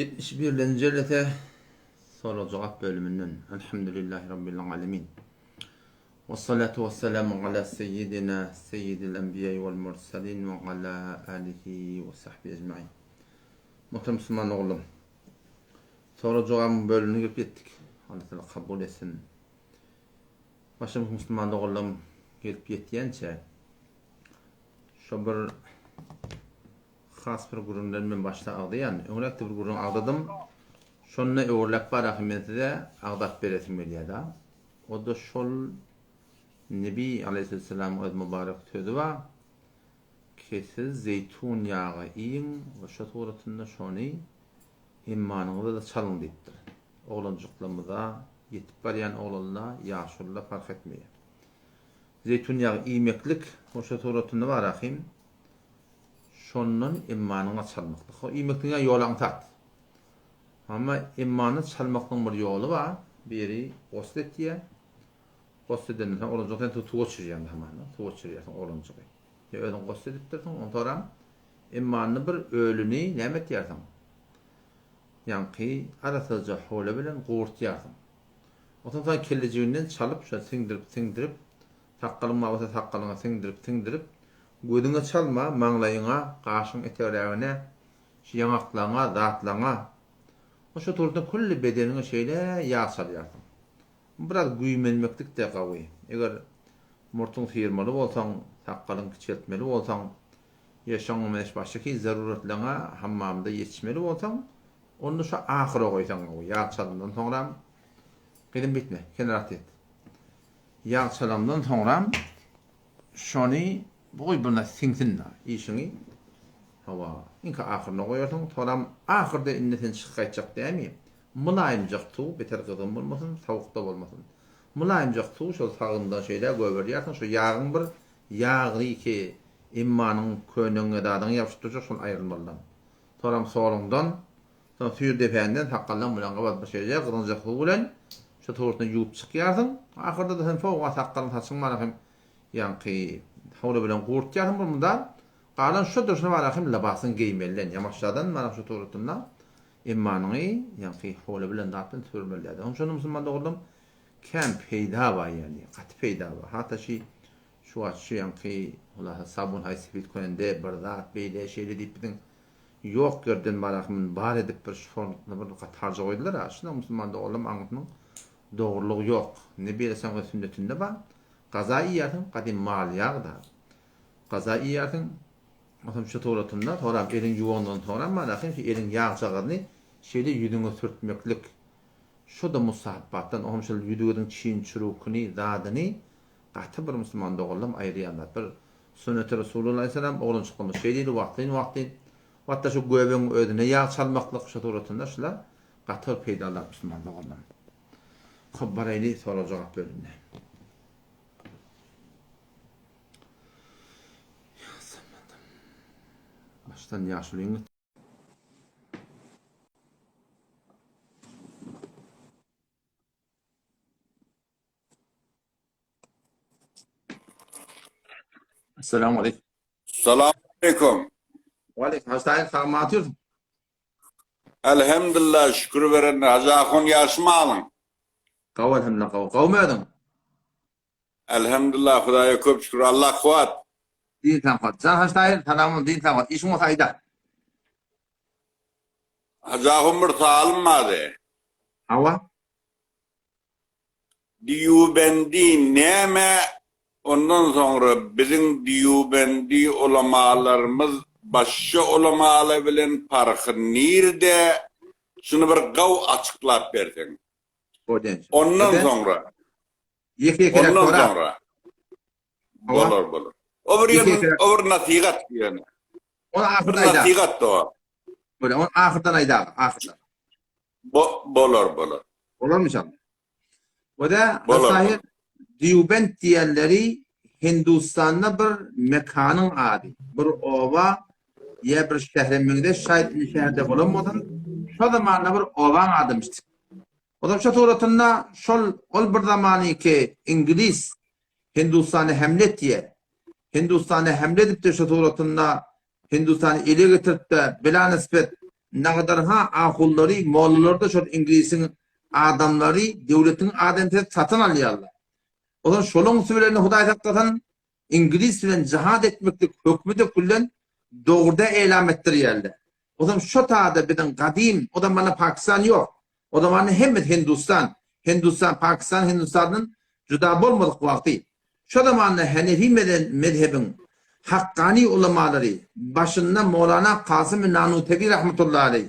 71-nji jelese sorag-jogap bölüminden. Elhamdülillahi Rabbil alemin. Vessalatu vesselamu ala seyyidina seyyidil enbiýai vel mursalin ve ala alihi ve sahbihi ecmain. Muhterem musulman oglum. Sorag-jogabyň bölümine gelip ýetdik. Allah Teala kabul etsin. Başga musulman doganlarym gelip ýetýänçä şo bir has bir gürrüňleri men başda agzaýan. Öňräkde bir gürrüň agzadym. Şonda öwürläp barahym men size agzap beresim gelýär-de. O-da şol Nebi aleýhissalamyň öz mübarek sözi bar. Ki siz zeýtun ýagy iýiň we şo suratynda şony immanyňyza-da çalyň diýipdir. Oglanjyklarymyza, ýetip barýan oglanla, ýaşulyla parh etmeýär. Zeýtun ýagy iýmeklik hoşa suratynda bar ahym. Şondan immanyňa çalmaklyk. Ho iýmekligiň ýoly aňsat. Amma immany çalmaklygyň bir ýoly bar. Biri gosl etýär. Gosl edenden soň oglanjygy sen suwa çürýäň hamana. Suwa çürýärsiň oglanjygy. Ýa özüň gosl edipdirsiň, onsoram immanyny bir ölüni näme etýärsiň? Ýaňky arassaja howla bilen gurtýarsyň. Onsoň soň kellejiginden çalyp, şony siňdirip, siňdirip, sakgalyň bar bolsa sakgalyňa siňdirip, siňdirip, gözüňe çalma, maňlaýyňa, gaşyň etegrägine, şu ýaňaklaňa, zatlaňa, o şo turda külli bedeniňe şeýle ýag çalýarsyň. Biraz güýmenmeklik-de gawy. Eger murtuň syrmaly bolsaň, sakgalyň kiçeltmeli bolsaň, Ýa şoňa meňzeş başga hiç zaruratlaňa hammamda ýetişmeli bolsaň, onda şo ahyra goýsaň gowy. Ýag çalandan soňram, gyzym bitme, kenara et. Ýag çalandan soňram şony goý bir siňsin-de işiňi. Hawa, iňki ahyryna goýarsyň, soňram ahyrda indi sen çykyp gaýtjak dämi? Mylaýymjak suw, beter gyzgyn bolmasyn, sowuk-da bolmasyn. Mylaýymjak suw şol sagyndan şeýle goýberýärsiň, şo ýagyň bir Ýagly ki, emmanyň könegiňe zadyňa ýapyşyp durjak şol aýrylmalydan. Soram soluňdan, soň süýr depäňden sakgallaň bilen gabat bir şeýle gyzgynjak suw bilen şo töwrüsine ýuwup çykýarsyň. Ahyrda-da sen sowuga sakgalyň saçyň bara hem ýaňky howla bilen gurtýarsyň bir mydam. Galan şo durşuna bara hem lybasyňy geýmeliden, ýamaşjadan bara şo töwrüsinde emmanyňy ýaňky howla bilen zat bilen sürmeli. Onuň üçin musulman doganlarym kän peýda bar ýagny gaty peýda bar. Hatda şi Şu wagt şu ýaňky hulasa sabun haý sefit könende bir zat beýle şeýle diýip biziň ýok ýerden barahymyny bar edip bir şony bir gaty harja goýdular a şunuň musulman doganlarym aňyrsynyň dogrulygy ýok nebi aleýhissalam öz sünnetinde bar gaza iýýärsiň gadym mal ýag da gaza iýýärsiň onsoň şu suratynda soram eliň ýuwandan soňram barahym şu eliň ýagjagazyny şeýle ýüzüňe sürtmeklik şo-da mustahabbatdan oňam şol ýüzüňiziň çin-çürukyny zadyny Gaty bir musulman doganlam aýyrýan zat bir sünneti Resulullah aleyhisselam oglançyklygymyz şeý diýdi wagtlaýyn wagtlaýyn hatda şu göbegiň özüne ýag çalmaklyk şu suratynda şular gaty bir peýdaly zat musulman doganlam. Hop baraýly sorag jogap bölümine. Başdan ýaşulyň Assalamu aleykum. Salam aleykum. Wa aleykum. Hajy Taýyr sag otyrsyň? Elhamdülillah şükür berende Hajy Ahun ýagşy malyň? Gawy elhamdülillah gawy. Gawumy özüň? Elhamdülillah Hudaýa köp şükür Allah kuwat. Din saňat. Jan Hajy Taýyr salam din saňat. Işiň bolsa aýda. Hajy Ahun bir salym bardy. Hawa. Dýubendi näme ondan soňra biziň dýubendi ulamalarymyz başga ulamala bilen parhy nirde şuny bir gawy açyklap berseň. Ondan soňra ondan soňra bolar bolar. O bir ýöne o bir nasihat ýöne. Ony ahyrda aýdar. Nasihat o. Bolýar, ony ahyrdan aýdar, ahyrdan. Bo bolar bolar. Bolarmy inşallah? O-da Bolar. Sahih Dýubent diýenleri Hindustanda bir mekanyň ady. Bir oba ýa bir şähere meňzeş şaýt indi şäherde bolan bolsun, şo zamanda bir obaň adymyş. Ozal şo suratynda şol ol bir zamanyky iňlis Hindustana hemle etýär. Hindustana hemle edipdir şo suratynda Hindustany ele getiripde bela nispet. Nagadarha ahullary, mollalary-da şol iňlisiň adamlary döwletiň adamsy satyn alýarlar. Ozal şolaň üsti bilen Hudaý saklasyn, iňlis bilen jihad etmeklik hökmi dökülen dogruda elam etdirýärler. Ozal şo tada biziň gadym, o zamanda Pakistan ýok. O zamanda hemmesi Hindustan. Hindustan, Pakistan Hindustandan juda bolmadyk wagty. Şo zamanda Henefi mezhebiň hakkani ulamalary, başynda Molana Kasym Nanutebi rahmetullahi aleý.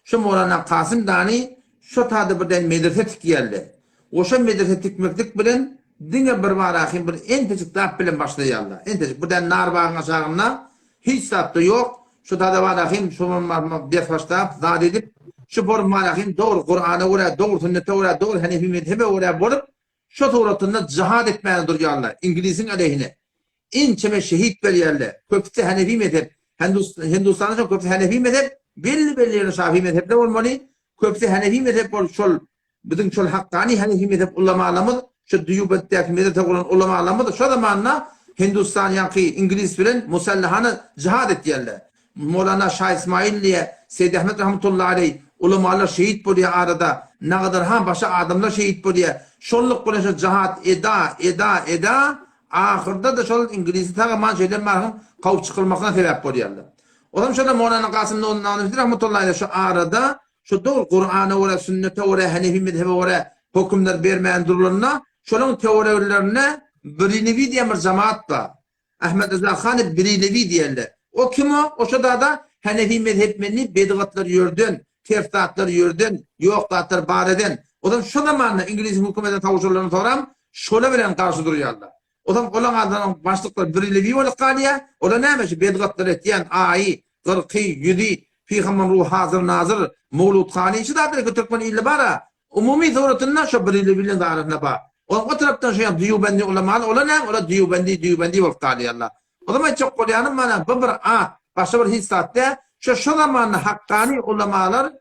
Şo Molana Kasym dany şo tada birden medrese tikýärler. Oşa medrese tikmeklik bilen diňe bir barahym bir entejik zat bilen başlaýarlar. Entejik birden nar bagyň aşagynda hiç zat-da ýok. Şu tada barahym şo ders başlap zat edip şu bolup barahym dogry Kurana görä, dogry sünnete görä, dogry Henefi mezhebe görä bolup şo suratynda jihad etmäne durýarlar Iňlisiň aleyhine. Ençeme şehit berýärler. Köpüsi Henefi mezhep. Hindustanda şo köpüsi Henefi mezhep, belli-belli ýerde Şafi mezhepler bolmaly. Köpüsi Henefi mezhep bolup şol Biziň şol Hakkani Hanefi mezhep ulamalarymyz, şu Dýubentdäki medrese guran ulamalarymyz şo zamanda Hindustan ýaňky iňlis bilen musallahana jihad etýärler. Molana Şa Ismail diýe, Seýdi Ahmet rahmetullahi aleý ulamalar şehit bolýar arada, nagadar han başa adamlar şehit bolýar. Şonluk bilen şo jihad eda, eda, eda, ahyrda-da şol iňlisi sag-aman şeýle marhum kowup çykylmasyna sebäp bolýarlar. Ozam şonda Molana Kasym Nurnanufi rahmetullahi aleý şu arada Şu dogry Kurana görä, sünnete görä, Henefi mezhebe görä hökümler bermän durulanda, şolaň töwereglerinde Birilewi diýen bir jemaat bar. Ahmet Rıza hany Birilewi diýerler. O kim o? O şo dada Henefi mezhepmeni bedgatlar ýörden, ters zatlar ýörden, ýok zatlar bar eden. Ozam şo zamanda Iňlisiň hökümetine tabşyrylandan soňram şola bilen garşy durýarlar. Ozam olaň adlarynyň başlyklary Birilewi bolup galýar. Olar näme şu bedgatlar etýän aýy, gyrky, ýüzi, pygamber ruhy hazyr-nazyr, mowludhany şu zatlar ki türkmen ilde bar-a. Umumy suratynda şo Birilewileň arasynda bar. Onuň o tarapdan şo ýa Dýubendi ulamaly olar näme olar Dýubendi Dýubendi bolup galýarlar. Ozam aýtjak bolýanym mana bu bir at, başga bir hiç zat däl. Şo şo zamanda hakkany ulamalar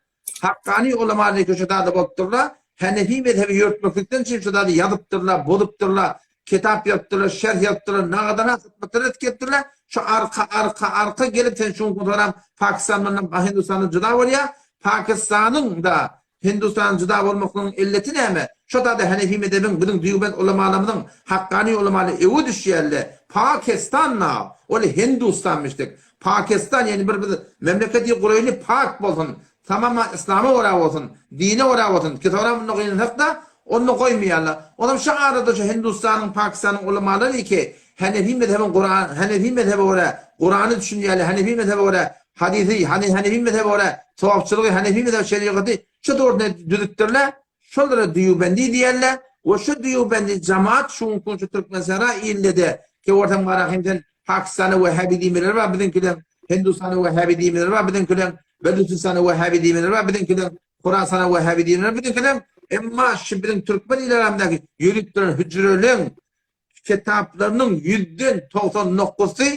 Hakkani ulamaly köşe zady bolupdyrlar. Hanefi mezhebi ýörtmeklikden üçin şu zady ýazypdyrlar, bozupdyrlar, kitap ýazypdyrlar, şerh ýazypdyrlar, nagadana hyzmatlar edip gelipdirler. Şu arka, arka, arka gelip sen şu gün soram Pakistandan, Hindistandan juda bolýar. Pakistanyň da Hindistandan juda bolmaklygyň illeti näme? Şo zady Hanefi mezhebiň biziň Dýubend ulamalarymyzyň Hakkani ulamaly öwe düşýärler. Pakistan na, ol Hindistanmyşdyk. Pakistan ýani bir biz memleketi guraýly pak bolsun tamama islama görä bolsun dine görä bolsun kitabra munda gynansak-da onda goýmaýarlar. Onam şu arada şu Hindustanyň Pakistanyň ulamalary ki Hanefi mezhebiň Kuran Hanefi mezhebe görä Kurany düşünýärler Hanefi mezhebe görä hadysy hany Hanefi mezhebe görä sogapçylygy Hanefi mezhebe şerigaty şu dogrusyna düzüpdirler. Şolara Dýubendi diýerler we şu Dýubendi jamaat şu günki şu Türkmensahra ilde-de Kewortam Garahym sen Pakistana Wehhabi diýmeleri bar biziňkileň, Hindustana Wehhabi diýmeleri bar biziňkileň, Belüçistana Wehhabi diýmeleri bar biziňkileň, Horasana Wehhabi diýmeleri biziňkileň. Emma şu biziň türkmen ileramdaky ýörüp duran hüjreleň kitaplarynyň ýüzden 90 noktasy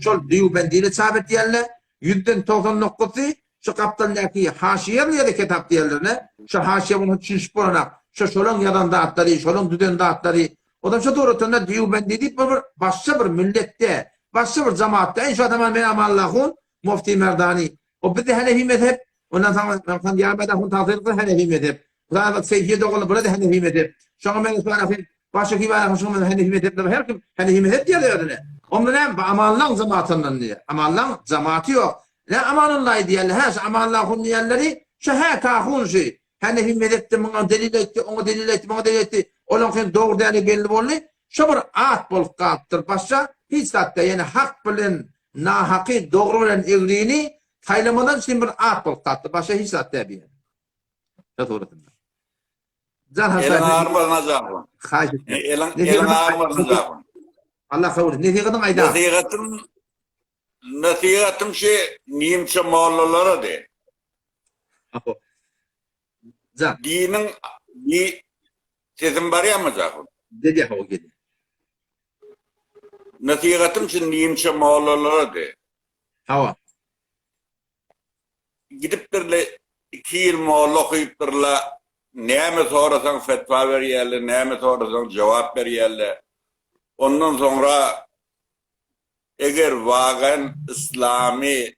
şol Dýubendini çap etýärler, ýüzden 90 noktasy şu gapdaldaky haşiýe ýa-da kitap diýerlerine, şu haşiýe bolsa düşünişip bolanak, şu şolaň ýazan zatlary, şolaň düzen zatlary, Olam şu suratynda Dýubendi diýip bu bir başga bir milletde, başga bir jamaatda, eý şu adama men Amanlahun, Mufti Merdani. O bizde Hanefi mezhep, ondan soň sen ýa hun tagsyr kyl Hanefi mezhep. Hudaý bak Seýfiýe doganly burada Hanefi mezhep. Şoňa men Usman başga kim bar şoňa men Hanefi mezhep her kim Hanefi mezhep diýýär özüne. Onda näme bu Amanlaň jamaatyndan diýýär. Amanlaň jamaty ýok. Ne Amanullah diýýärler, hä şu Amanlahun diýýärleri, şu hä kahun şu. Hanefi mezhepde muňa delil aýtdy, oňa delil aýtdy, muňa delil aýtdy. Olaňky hem dogry däli belli boldy. Şo bir at bolup galypdyr. Başga hiç zat däl. Ýani hak bilen nahaky, dogry bilen egrini saýlamadan üçin bir at bolup galypdyr. Başga hiç zat däl bu ýerde. Şo suratynda. Jan Eliň Hasan. agyrmasyn Hajy Haýyş etdim. Eliň eliň agyrmasyn Hajy Allah kabul etsin. Nesihatyňy aýda. Nesihatym nesihatym şu nimçe mollalara de. Jan. Diniň di sesim barýarmy Jahun? Gelýär hawa gelýär. Nesihatym şu nimçe mollalara de. Hawa. Gidipdirle 2 ýyl molla okypdyrla, näme sorasaň fetwa berýärler, näme sorasaň jogap berýärler. Ondan soňra eger wagan islamy.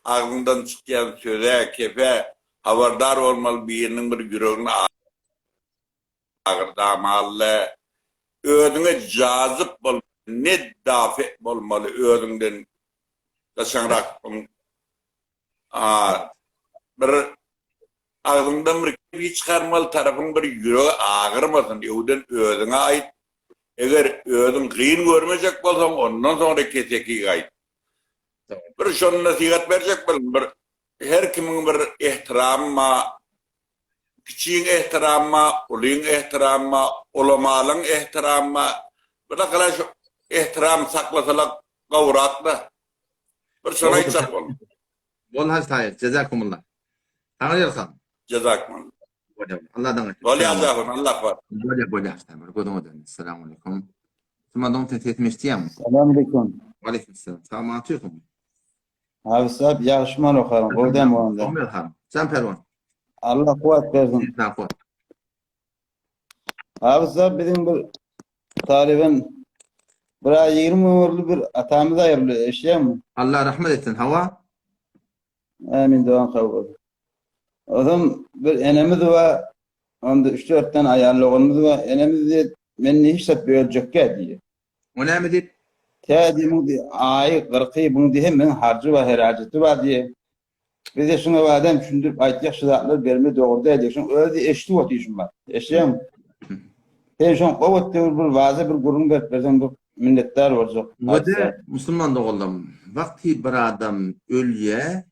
Agzyňdan çykýan söze, kepe habardar bolmaly biriniň bir ýüregini agyrdamaly. Özüňe jazyp bol, neddafi bolmaly özüňden daşaňrak bir agzyňdan bir kepi çykarmaly tarapyň bir ýüregi agyrmasyn öwden özüňe aýt eger özüň gyn görmejek bolsaň ondan soňra kesekiňi aýt bir şony nesihat berjek boldum bir her kimiň bir ehtiramy bar kiçiň ehtiramy bar ulyň ehtiramy bar ulamalaň ehtiramy bar bir dakala şu ehtiram saklasalar gowrakda Bir şony aýtjak boldum. Bol Hajy Taýyr, jezakumullah. Saňa ýalkam. Jezakumullah. Bolýar. Allahdan gaýtyn. Bolýar Jahun, Allah bar. Bolýar, bolýar Hajy Taýyr. Gözüňe dönün. Assalamu alaykum. Sumadon sen sesimi eşitýäňmi? Salam aleyküm. Aleyküm selam. Salam aleyküm. Abi sap ýagşyman okaryň, gowy dämi onda? Gowy han. Jan Perwan. Allah kuwwat bersin. Sag bol. Abi sap biziň bir Talyban bir aý 20 gün boldy bir atamyz aýryldy, eşidýäňmi? Allah rahmet etsin. Hawa. Amin dogan kabul bolsun. Ozam bir enemiz bar, onda 3-4 tane aýal doganymyz bar. Enemiz diýip, men hiç zat böljekkä diýip. O näme diýip? Tä diýip, diýip, aýy, gyrky, buň diýip, hemmeň harjy bar, herajeti bar diýip. Biz de şuňa badem düşündirip aýtýak şu zatlar berme dogry däl diýip. Şuň özi eşidip otyr şuň bar. Eşidýäňmi? Sen şoň gowy döwür bir waza bir gürrüň berip berseň bir minnetdar boljak. Wede musulman doganlarym wagty bir adam ölýä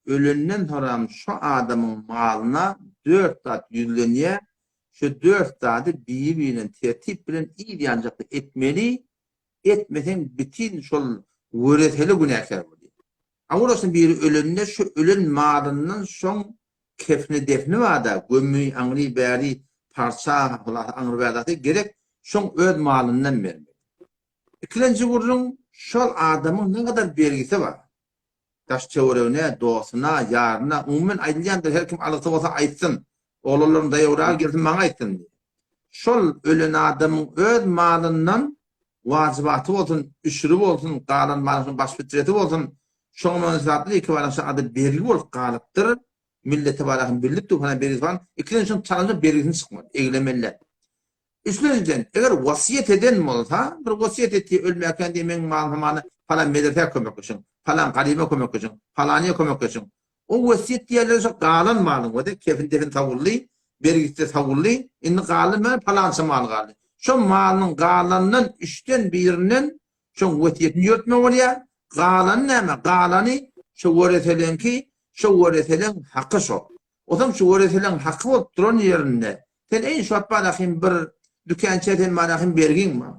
ölenden soram şo adamyň malyna dört zat ýüzlenýä şo dört zady biri birine tertip bilen yz ýanjakda etmeli etmeseň bitin şol wereseli günäkär bolýa. Awulasyn biri ölende şu ölen malyndan soň kefni defni barda gömmi aňry bäri parça hulasy aňry bäri zaty gerek şoň öz malyndan bermeli. Ikilenji gürrüň şol adamyň ne gadar bergisi bar. Daş töweregine dostuna ýaryna umumen aýdylýandyr her kim algysy bolsa aýtsyn. Oglanlaryň daýawragy gelsin maňa aýtsyn diýip. Şol ölen adamyň öz malyndan wajybaty bolsun, üşüri bolsun, galan malynyň baş fitreti bolsun, şoňa mynasybetli iki bala şu ady bergi bolup galypdyr, millete barahyn bildirip dur, falan bergisi bar, ikilenji şoň çalynja bergisini çykmaly, eglemeli. Üçlenjiden, eger wasiýet eden bolsa, bir wasiýet etdi, ölmäkäm diýip meň malym hamana falan medresä kömekleşiň, falan garyba kömekleşiň, falanyýa kömekleşiň, O wesýet diýerleri şo galan malyň özi, kefin-defin sowuldy, bergisi-de sowuldy, indi galdy näme, palança mal galdy. Şo malynyň galanyndan üçden birinden şoň wesýetini ýöretmek bolýar, galany näme, galany şo wereseleňki, şo wereseleň haky şo. Otam şo wereseleň haky bolup duran ýerinde, Sen eý şu wagt barahym bir dükänçä sen barahym bergiň bar.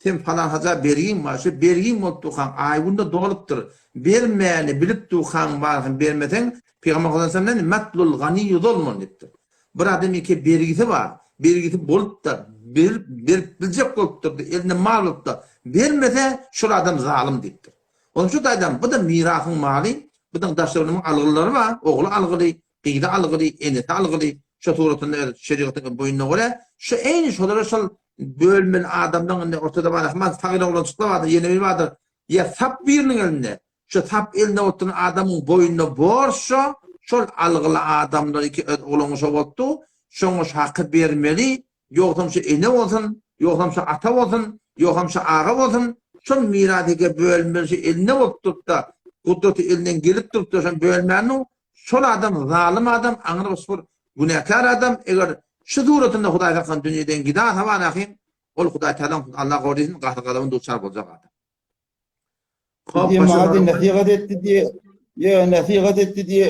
Sen falan haja bergiň bar. Şu bergiň bolup durkaň aý günde dolupdyr. Bermäni bilip durkaň barahym bermeseň Pygamber sallallahu aleyhi ve sellem matlul ganiýu zulmun diýipdir. Bir adam eke bergisi bar. Bergisi bolupdyr. Berip berip biljek bolupdyr. Elinde mal bolupdyr. Bermese şol adam zalym diýipdir. Onuň üçin aýdam bu da mirasyň maly, bu da daşlarynyň algylary bar, ogly algyly, Gyzy algyly, enesi algyly, şo suratynda öz şerigatyň boýnuna görä, şu eýni şolara şol bölmeli adamlaň indi ortada bar, ahmal sagyr oglanjyklar bardyr, ýene biri bardyr, ýa sap biriniň elinde, şo sap elinde oturan adamyň boýnuna borç şo, şol algyly adamlar iki öz oglaňy şo bolupdy, şoňa şu haky bermeli, ýogsam şu ene bolsun, ýogsam şu ata bolsun, ýogsam şu aga bolsun, şol miras eke bölmeli şu elinde bolup durupda, gudraty elinden gelip durupda şony bölmäni, Şol adam zalym adam aňry bir günäkär adam eger şu suratynda Hudaý saklasyn dünýeden gidasa barahym ol Hudaý Tagalaň Allah gorysyn gahar gazabyna duçar boljak adam. Diýe maňa nesihat etdi diýe, ýa nesihat etdi diýe,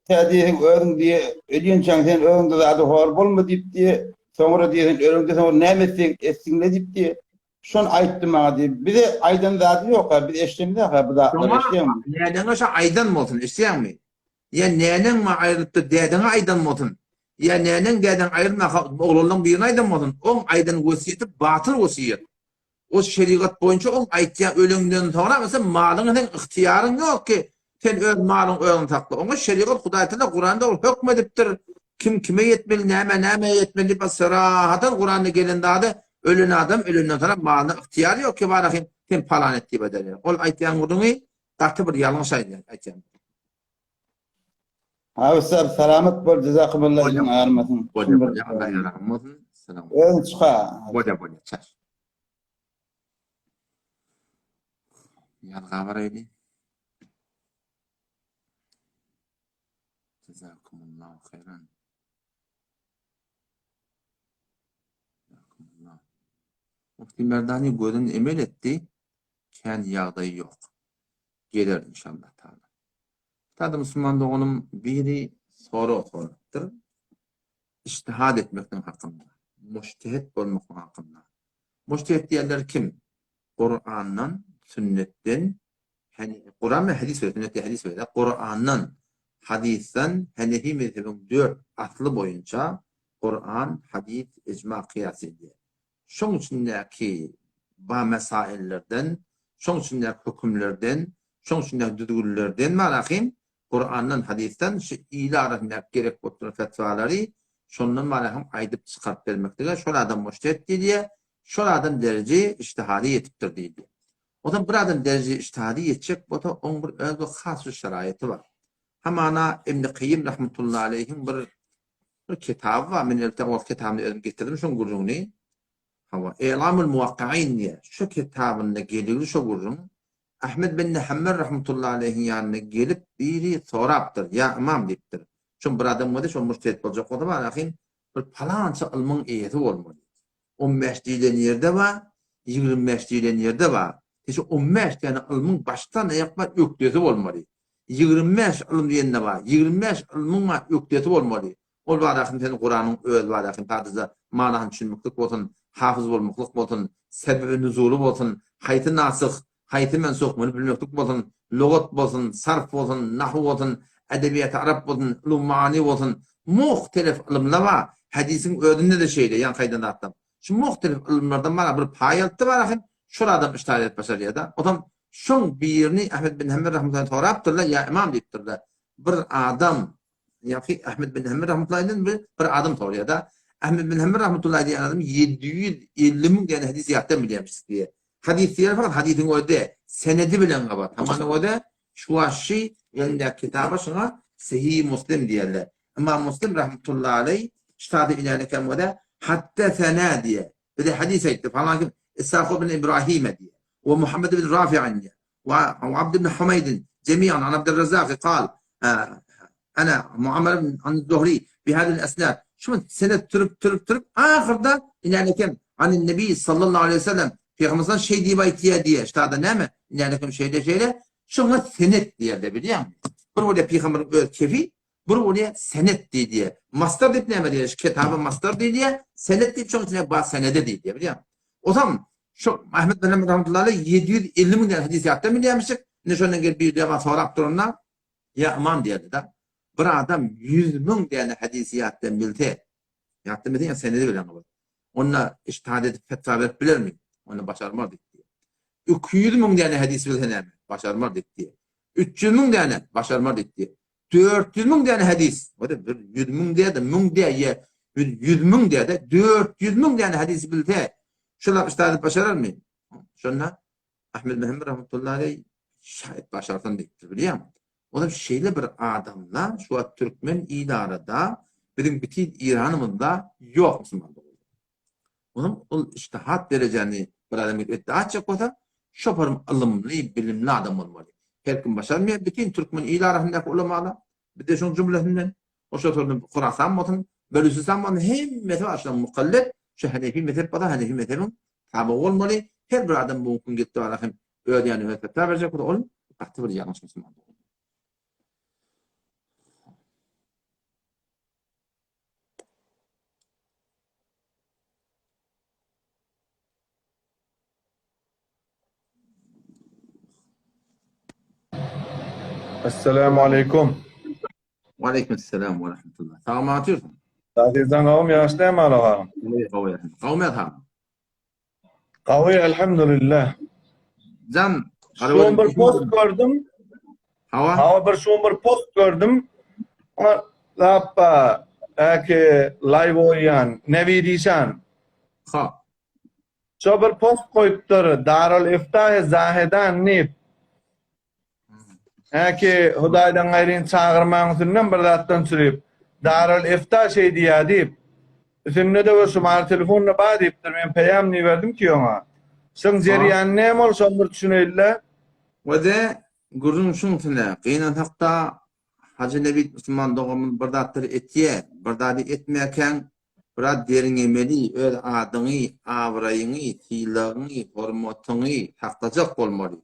tä diýe özüň diýe, ölýänçäň sen özüňde zady hor bolma diýip diýe, soňra diýe sen öleňde soňra näme etseň etsinle diýip diýe, şony aýtdy maňa diýip, bize aýdan zady ýok-a, biz eşidemzok-a bu zatlary, eşidýäňmi? Näneňe şo aýdan bolsun, eşidýäňmi? Ýa näneň maňa aýrylypdyr, dädeňe aýdan bolsun, ýa näneň dädeň aýrylmaka oglanlaň birine aýdan bolsun, oň aýdan wesýeti batyl wesýet. O şerigat boýunça oň aýtýan öleňden soňra sen malyňa seň ygtyýaryň ýok ki, sen öz malyňy özüň sakla. Oňa şerigat Hudaý Tagala Kuranda ol hökm edipdir. Kim kime ýetmeli, näme nämä ýetmeli diýip serahadan Kuranda gelen zady ölen adam ölenden soňra malyna ygtyýary ýok ki barahym sen palan et diýip aýdar. Ol aýtýan gürrüňi gaty bir ýalňyş aýdýan. Abi sag salamat bol jazakumullah iliň agyrmasyn. Bolýa bolýa Allah ýaragyň bolsun. Salam. Özüň çyka. Bolýa bolýa çaş. Ýazga baraýly. Jazakumullahu haýran. Jazakumullah. Mufti Merdani gözün emel etdi. Kän ýagdaýy ýok. Geler inşallah taala. Sada musulman doganym biri sorag sorapdyr. Ijtihad etmekligiň hakynda, mujtehit bolmaklygyň hakynda. Mujtehit diýenler kim? Kurandan, sünnetden, Kuran we hadys we sünnet hadys we Kurandan, hadysdan Hanefi mezhebiň dört asly boýunça Kuran, hadys, ijma, kyýas edýär. Şoň içindäki ba mesaillerden, şoň içindäki hökümlerden, şoň içindäki düzgünlerden barahym Kurandan, hadysdan şu il arasyndaky gerek bolup duran fetwalary şondan barahym aýdyp çykaryp bermeklige şol adam mujtehit diýilýär, şol adam dereje ijtihada ýetipdir diýilýär. Onsoň bir adam dereje ijtihada ýetjek bolsa, oň bir öz bir has bir şeraýaty bar. Hamana Ibn Kaýym rahmetullahi aleýhiň bir Bir kitaby bar, men elbetde ol kitabyny özüm getirdim şoň gürrüňini. Hawa, Elamul Muwakkain diýýär. Şu kitabynda geligli şo gürrüň. Ahmed bin Hanbel rahmetullahi aleýhiň ýanyna gelip biri sorapdyr, Ýa ymam diýipdir. Şoň bir adam bolsa, şo mujtehit boljak bolsa bar ahyn, bir palança ylmyň eýesi bolmaly. 15 diýlen ýerde bar, 25 diýlen ýerde bar. Şu 15 däne ylmyň başdan aýak bar ökdesi bolmaly. 25 ylym diýende bar. 25 ylmyň bar ökdesi bolmaly. Ol barasyn sen Kuranyň özi barasyn sadaja manysyny düşünmeklik bolsun, hafyz bolmaklyk bolsun, sebebi nuzuly bolsun, haýsy nasyh, haýsy mensuh muny bilmeklik bolsun, lugat bolsun, sarf bolsun, nahw bolsun, edebiýaty arap bolsun, ulum many bolsun, muhtelif ylymlar bar. Hadisiň özünde-de şeýle, ýaňky aýdan zatlarym. Şu muhtelif ylymlardan maňa bir paý alypdy barahyn, şol adam iştihad edip başarýar-da. Onsoň şoň birini Ahmet bin Hanbel rahmetullahi sorapdyrlar, ýa ymam diýipdirler. Bir adam, ýa-ki Ahmet bin Hanbel rahmetullahi bir, bir adam soraýar-da. Ahmet bin Hanbel rahmetullahi diýen adam 750 müň däne hadis ýatdan bilýärmiş diýýär. Hadis diýýär fakat hadisiň özi senedi bilen gabat. Hamana özi Şuwaşy elindäki kitaba şuňa Sahih Muslim diýerler. Ymam Muslim rahmetullahi aleý ştada ilerlekem görä Haddesena diýe. Bize hadys aýtdy falan kim Ishak ibn Ibrahime diýe. We Muhammed ibn Rafi'an diýe. We Abd ibn Humeýdin jemi'an an Abdurrazzak kal ana Muammer ibn an Zuhri bi hadil esnad. Şu senet türüp türüp türüp ahyrda ilerlekem an Nebi sallallahu aleyhi ve sellem Peygamberden şey diýip aýtýar diýe. Ştada näme? Ilerlekem şeýle şeýle. Şoňa senet diýerler bilýäňmi? Bir bolýar pygamberiň öz kefi, bir bolýar senet diýilýär. Masdar diýip näme diýilýär? Şu kitaba masdar diýilýär, senet diýip şoň içine bar senede diýilýär bilýäňmi? Ozam şu Ahmet bin Hanbel rahmetullahi aleyh 750 müňden hadis ýatdan bilýärmişik. Indi şondan gelip bir jama sorap duranda ýa ymam diýerdi-de. Bir adam 100 müň däne hadisi ýatdan bilse, ýatdan bilse ýa senedi bilen gabat. Onda ijtihad edip fetwa berip bilermi? Onda başarmaz diýdi. 200 müň däne hadis bilse näme? Başarmaz diýdi. 300 müň däne başarmaz diýdi. 400 müň däne hadis. O da bir 100 müň däde, müň dä, ýa 100 müň däde, 400 müň däne hadis bilse, şular ijtihad edip başararmy? Şonda Ahmed Muhammed rahmetullahi aleyh şaýat başarsam diýipdir, bilýäňmi? Olam şeýle bir adamlar şu wagt türkmen idarada biziň bütin Iranymyzda ýok musulman doganlar. Olam ol ijtihat derejäni bir adam gelip etdi açjak bolsa, şo bir ylymly, bilimli adam bolmaly. Her kim başarmaýar, bütin türkmen il arasyndaky ulamalar, bizde şoň jümlesinden, o şo sorun Horasan bolsun, Belüsistan bolsun, hemmesi bar şoň mukallet, şu Hanefi mezhep bolsa Hanefi mezhebiň taby bolmaly. Her bir adam bu gün gitdi hem öz ýany öz fetwa berjek bolsa ol gaty bir ýalňyş musulman. Esselamu aleýkum. Wa aleýkum esselam we rahmetullah. Sagmy otyrsyň? Azizjan gawum ýaş dämi alagam? Gowy. Gawum ýa Gawy elhamdülillah. Jan, Şun bir post gördüm. Hawa. Hawa bir şun bir post gördüm. Lappa, äki live oýan, Nebi Dişan. Ha. Şo bir post goýupdyr, Darul Iftahi Zahedan diýip. Häki Hudaýdan gaýryn çagyrmaň üstünden bir zatdan çürüp, Darül Efta şeý diýýär diýip, üstünde-de bir şumar telefon-da bar diýipdir, men peýam iberdim ki oňa. Şoň jerýany näme ol, şony bir düşüneýli-le. Wede, gürrüň şuňsine, gynansakda Hajy Nebit musulman doganymyz bir zatlar etýä, bir zady etmäkäň biraz derňemeli, öz adyňy, abraýyňy, sylagyňy, hormatyňy saklajak bolmaly.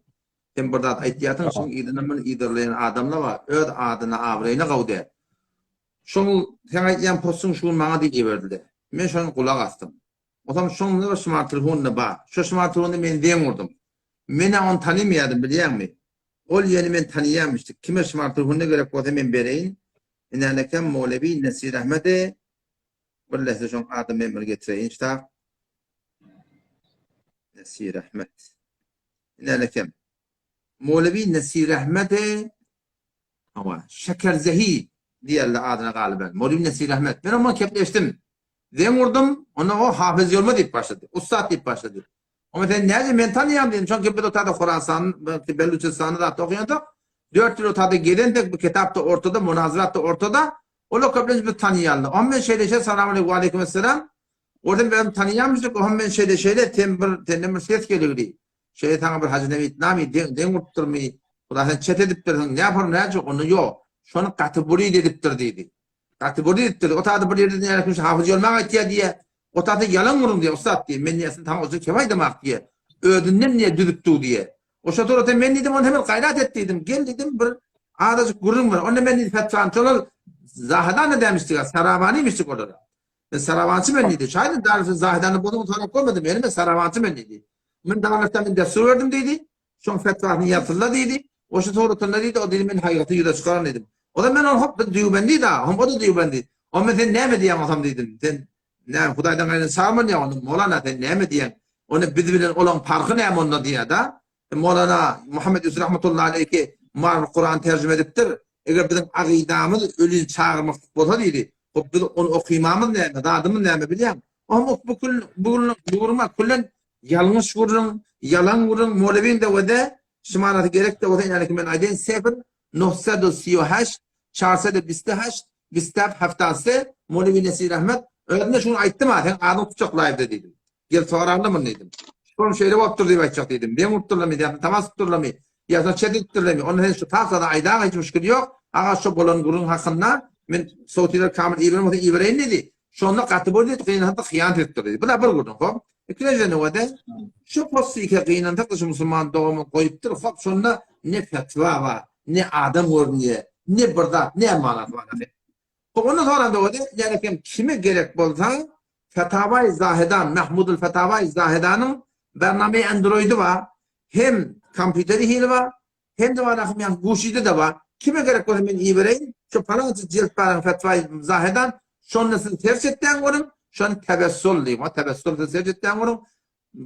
Sen bir zat aýtýarsyň, şoň yzyndan muny yzarlaýan adamlar bar, öz adyna, abraýyna gawy däl. Şol seň aýtýan postuň şu gün maňa diýip iberdiler. Men şony gulak asdym. Onsoň şoň bir smartfonda bar. Şo smartfonda men zeň urdum. Men-ä ony tanymaýardym, bilýäňmi? Ol ýeni men tanyýarmyşdyk. Kime smartfonda gerek bolsa men bereýin. Inänekem Mowlewi Nesir Ahmedi bir lehze şoň adyny men bir getireýin ştak. Nesir Ahmet. Inänekem. Mowlewi Nesir Ahmedi Hawa, Şekerzehi diýerler adyna galyben. Mowlewi Nesir Ahmet. Men oňa kepleşdim. Zeň urdum, onda o Hafyz Ýolma diýip başlady. Ussat diýip başlady. Onda sen näce men tanýan diýdim. Çünki biz otada Horasan, Beluçistanda zatda okaýandyk. 4 ýyl otada gezendik, bu kitap da ortada, munazarat da ortada. Olar köplenç biz tanýanlar. Onda men şeýle şeýle salam aleýkum, we aleýkum esselam. Orada ben tanýanmyşdyk, onda men şeýle şeýle sen bir senden bir ses geligdi. Şeýle saňa bir Hajy Nebit nami deň deň urupdyrmy? Huda sen çet edipdirsiň. Ne yaparym näce? Onda ýok. Şony gaty burid edipdir diýdi. Gaty bir diýipdir. O taýda bir ýerde näme kimse hafyz ýolmak aýtýar diýýär. O taýda ýalan gürrüň diýýär, ussat diýýär. Men diýýär, saňa ojak kep aýdamak diýýär. Özünden diýýär, düzüp dur diýýär. Oşa surata men diýdim, ony hemen gaýrat et diýdim. Gel diýdim, bir azajyk gürrüň ber. Onda men diýdi, fetwany şolal Zahedanda dämişdik, Sarawanymişdik olara. Men sarawançy men diýdi. Şaýdy Darüsün Zahedanda bozuň sorap görmedim. Ýöne men sarawançy men diýdi. Men Darüsden men dessur berdim diýdi. Şoň fetwasyny ýazsynlar diýdi. Oşa suratynda diýdi, o diýdi men haýraty ýüze çykaran diýdim. O da men ol hop biz dýubendi da, hom o da dýubendi. O men sen näme diýýäň osam diýdim. Sen näme Hudaýdan gaýryn çagman ýa onda Molana sen näme diýýäň? Ony biz bilen olaň parhy näme onda diýýär da. E, Molana Muhammed Ýusuf rahmetullahi aleýhi Marul Kuran terjime edipdir. Eger biziň agydamyz ölini çagyrmaklyk bolsa diýdi. Hop biz ony okymamyz näme, zadymyz näme bilýäň? Ohm bu kül bu bu küllen Ýalňyş gürrüň, ýalan gürrüň, Molewin de we de şymanasy gerek de bolsa inäki men aýdaýyn sefr nohsadu siyo heşt çarsadu bisti heşt bistaf haftad se Molewi Nesir Ahmet özüne şuny aýtdym-a seň adyňy tutjak laýwda diýdim. Gel soragla muny diýdim. Şol şeýle bolupdyr diýip aýtjak diýdim. Meň urupdyrlamy ýa tamas tutdurlamy ýa sen çet edipdirlemi onda sen şu tagtada aýdaň hiç müşkil ýok. Aga şu bolan gürrüň hakynda men sowtiler kamil iberen bolsa ibereýin diýdi. Şonda gaty boldy diýdi, gynansak hyýanat edipdir diýdi. Bu da bir gürrüň, hop. Ikinji nöwede şu posty gynansak şu musulman dogamyny goýupdyr, hop şonda ne fetwa bar, ne adam görünýär, ne bir zat, ne manasy bar. Hop ondan sonra nöwede ýani kim kime gerek bolsa Fetawai Zahedan, Mahmudul Fetawai Zahedanyň bername Androidi bar, hem kompýuteri hili bar, Hem-de bar ahym ýaňky Guşide-de bar. Kime gerek bolsa men ibereýin. Şu palança jilt baryň Fetwaýy Zahedan. Şonda siz serç etýän görüň. Şony tebessül diýip, o tebessül siz serç etýän görüň.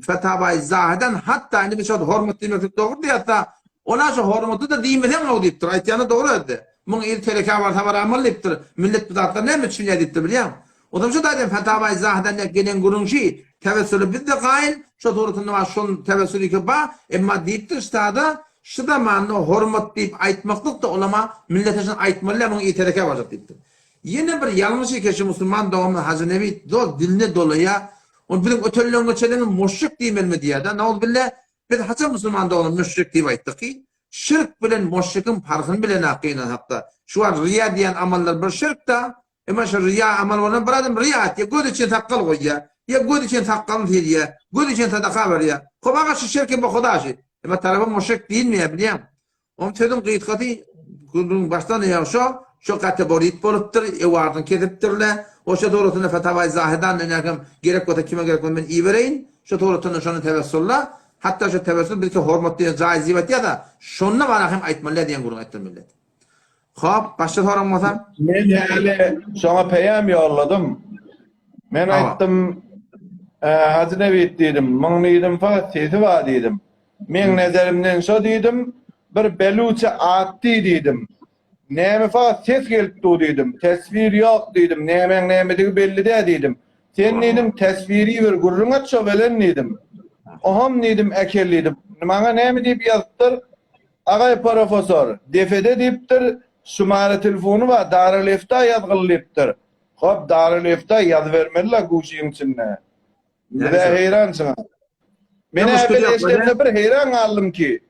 Fetawai Zahedan hatda indi biz şo hormat diýmeklik dogry diýýäs-da. Ola şo hormaty-da diýmeseň gowy diýipdir. Aýtýany dogry özde. Muň il telekä barsa baramaly diýipdir. Millet bu zatlara näme düşünýär diýipdir bilýäňmi? Onam şu taýdan Fetawai Zahedan ýa gelen gürrüň şi, tewessüle biz-de gaýyl, şo suratynda bar şol tewessül iki ba, emma diýipdir ştada şu zamanda hormat diýip aýtmaklyk-da ulama millete şony aýtmaly däl muň ýetereke barjak diýipdir. Ýene bir ýalňyş eke şu musulman doganymyz Hajy Nebi zol diline dolaýa, ony biziň ötenleň geçenleňi muşrik diýmelimi diýýär-de, nauzubilla biz haçan musulman dogana müşrik diýip aýtdyk ki, şirk bilen muşrikiň parhyny bilenok gynansak-da, şu wagt riýa diýen amallar bir şirk-da, Emma şu riýa amal bolan bir adam riýa etýär, göz üçin sakgal goýýar, ýa göz üçin sakgalyny sylýar, göz üçin sadaka berýär. Hop aga şu şirki bu huda şu. Emma tarapa muşrik diýilmeýär bilýäň. Oň sözüň gysgasy gürrüň başdan aýagy şo, şo gategorit bolupdyr, ewardyny kesipdirler. Oşa dogrusynda Fetawai Zahedan näkem gerek bolsa kime gerek bolsa men ibereýin. Şo dogrusynda şony tewessulla. Hatda şo tewessul bizki hormat diýen jaýyz diýip aýtýar-da, şonda bara hem aýtmaly diýen gürrüň aýtdyr millet. Hop, başga soraň bolsa? Men häli şoňa peýam ýolladym. Men aýtdym, Hajy Nebit diýdim, muň diýdim, fakat sesi bar diýdim. Meň nezerimden şo diýdim, bir beluça atdy diýdim. Näme fakat ses gelip dur diýdim. Teswir ýok diýdim, nämäň nämedigi belli däl diýdim. Sen diýdim, teswiri bir gürrüň et şo bilen diýdim. Oham diýdim, äkel diýdim. Maňa näme diýip ýazypdyr? Agay professor, defede diýipdir, şumara telefony bar, Darülefta ýazgyl diýipdir. Hop, Darülefta ýazybermeli-la guşyň içinde. Biz-ä heýran şuňa. Men-ä bir eşidemde bir heýran galdym ki,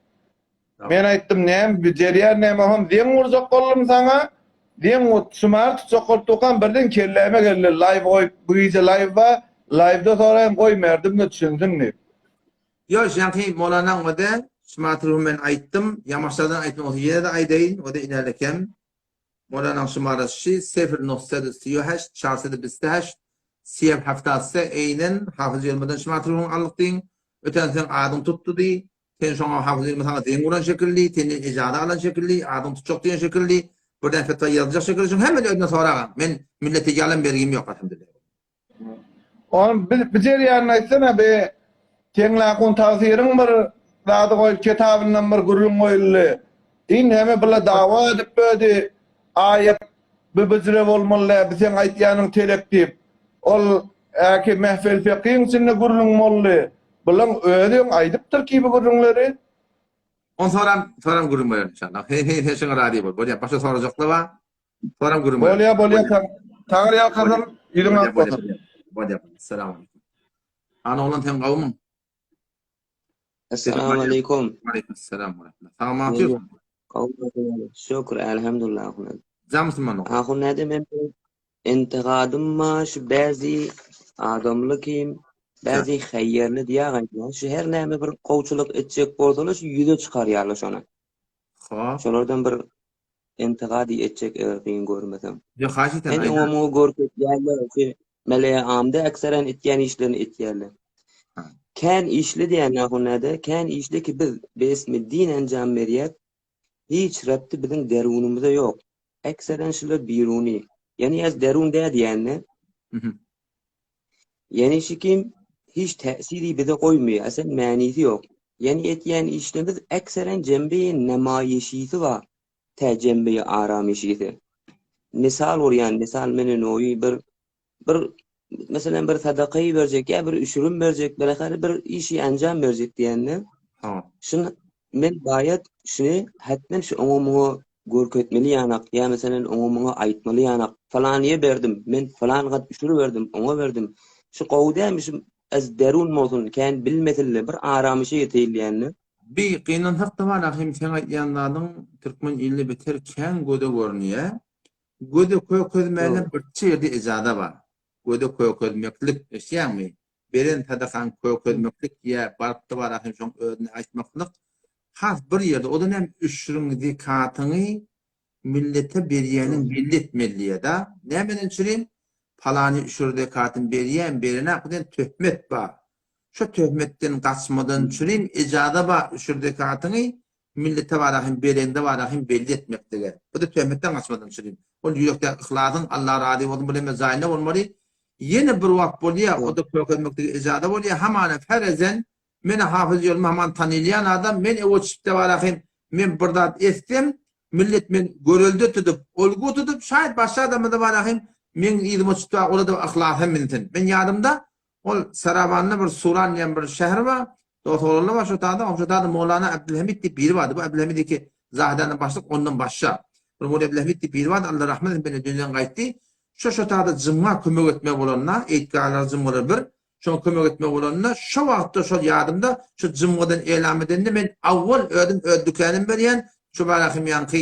men aýtdym, näme, bu jerýan näme, hom zeň urjak boldum saňa, zeň şumary tutjak bolup durkam, birden kelläme geldi, laýw goýup, bu gije laýw bar, laýwda soraýyn, goý merdim-de düşünsin diýip. Ýoş, ýaňky Molanaň o-da, şumatryby men aýtdym, ýamaşlardan aýtdym bolsa ýene-de aýdaýyn, o-da inälekem. Molanaň şumarasy şi, sefr nohsed siýo heşt, çarsed biste heşt, siýev heftad se, eýnen, Hafyz Ýelmadan şumatrybyňy aldyk diýiň, öten seň adyň tutdy diý, sen şoňa Hafyz Ýelma saňa zeň uran şekilli, senden ejaza alan şekilli, adyň tutjak diýen şekilli, birden fetwa ýazjak şekilli, şuň hemmesini özünden soragam. Men millete ýalan bergim ýok, alhamdulillah. Onuň bir bir jerýanyny aýtsana be Teňlakun tagsyryň bir zady goýup kitabyndan bir gürrüň goýuldy. Din heme bile dawa edip bödi. Aýat bi bijre bolmaly dä bi seň aýtýanyň telek diýip. Ol äki mehfil fekiň içinde gürrüň boldy. Bulaň özi öň aýdypdyr ki bu gürrüňleri. Ony soram soram gürrüň bererin inşallah. Heý heý sen şoňa razy bol. Bolýa başga sorajaklar bar. Soram gürrüň bererin. Bolýa bolýa Taňry ýalkasyn ýüzüň ak bolsun. Bolýa. Salam aleýkum. Ana oglan sen gowmyň? Essalamu aleýkum. Aleýkum salam we rahmetullah. Sag aman otyrsyň? Gowy, şükür, elhamdulillah ahun. Jamsyn man oglan. Ahun näde men intigadym bar şu bäzi adamly kim, bäzi haýýerli diýýär gaýtma. Şu her näme bir gowçulyk etjek bolsalar şu ýüze çykarýarlar şony. Hop. Şolardan bir intigady etjek eger kyn görmeseň. Ýok haýyş etýän. Men oňa muňa görkezýärler ki meleýe amda ekseren etýän işlerini etýärler. Kän işli diýen ahun näde? Kän işli ki biz besmi din enjam berýäk. Hiç repti biziň derunymyza ýok. Ekseren şular biruni. Ýani ez derun dä diýende. Ýani şi kim hiç täsiri bize goýmaýar, esen mänisi ýok. Ýani etýän işlerimiz ekseren jembi nemaýyşysy bar, tä jembi aramyşysy. Mysal urýan, mysal meni noýy bir bir meselem bir sadakaýy berjek ýa bir üşürim berjek, bilahary bir işi enjam berjek diýende, şuny Men baýat şuny hetmen şu oňa muňa görkezmeli ýanak ýa meselen oňa muňa aýtmaly ýanak falanyýa berdim men falan gat üşür berdim oňa berdim şu gowy dämi şu az derun bolsun kän bilmesinle bir aramyşa ýeteýilýände. Bi gynansak-da bar ahim seň aýtýan zadyň türkmen ilde beter kän göze görünýä. Göze kökezmäne birçe ýerde ejaza bar. Göze kökezmeklik eşýäňmi? Beren sadakaň kökezmeklik ýa barypda bar ahim şoň özüne aýtmaklyk has bir ýerde o-da näme üşrüň zekatyňy millete berýäniň belli etmeli diýýä-da. Nämeden çürim palany üşür zekatyny berýän berenak diýen töhmet bar. Şo töhmetden gaçmadan çürim ejaza bar üşür zekatyňy millete bar ahim bereňde bar ahim belli etmeklige. Bu-da töhmetden gaçmadan çürim. Ol ýürekdäki yhlasyň Allah razy bolsun bul hemme jaýynda bolmaly. Ýene bir wagt bolýar, o-da kökezmeklige ejaza bolýar. Hamana ferezen, men-ä Hafyz ýolum haman tanylýan adam, men öwe çypda bar ahym, men bir zat etsem, millet men görelde tutup, olgu tutup, şaýat başga adamda bar ahym, meň yzyma çypda ola-da yhlasam minsin. Men ýadymda, ol Sarabanda bir Suran diýen bir şäher bar, Dost oglanlar bar şo taýda, şo taýda Mowlana Abdülhamid diýip biri bardy. Bu Abdülhamid iki Zahidanda başlyk, ondan başga. Bir Mowlana Abdülhamid diýip biri bardy, Allah rahmet etsin, bende dünýeden gaýtdy. Şo şo taýda jymga kömek etmek bolanda, eýtgarlar jymgalar bir, şoňa kömek etmek bolanda, şo wagtda şol ýadymda, şo jymgadan elam edende men awwal özüm öz dükänym berýän, şo barahym ýaňky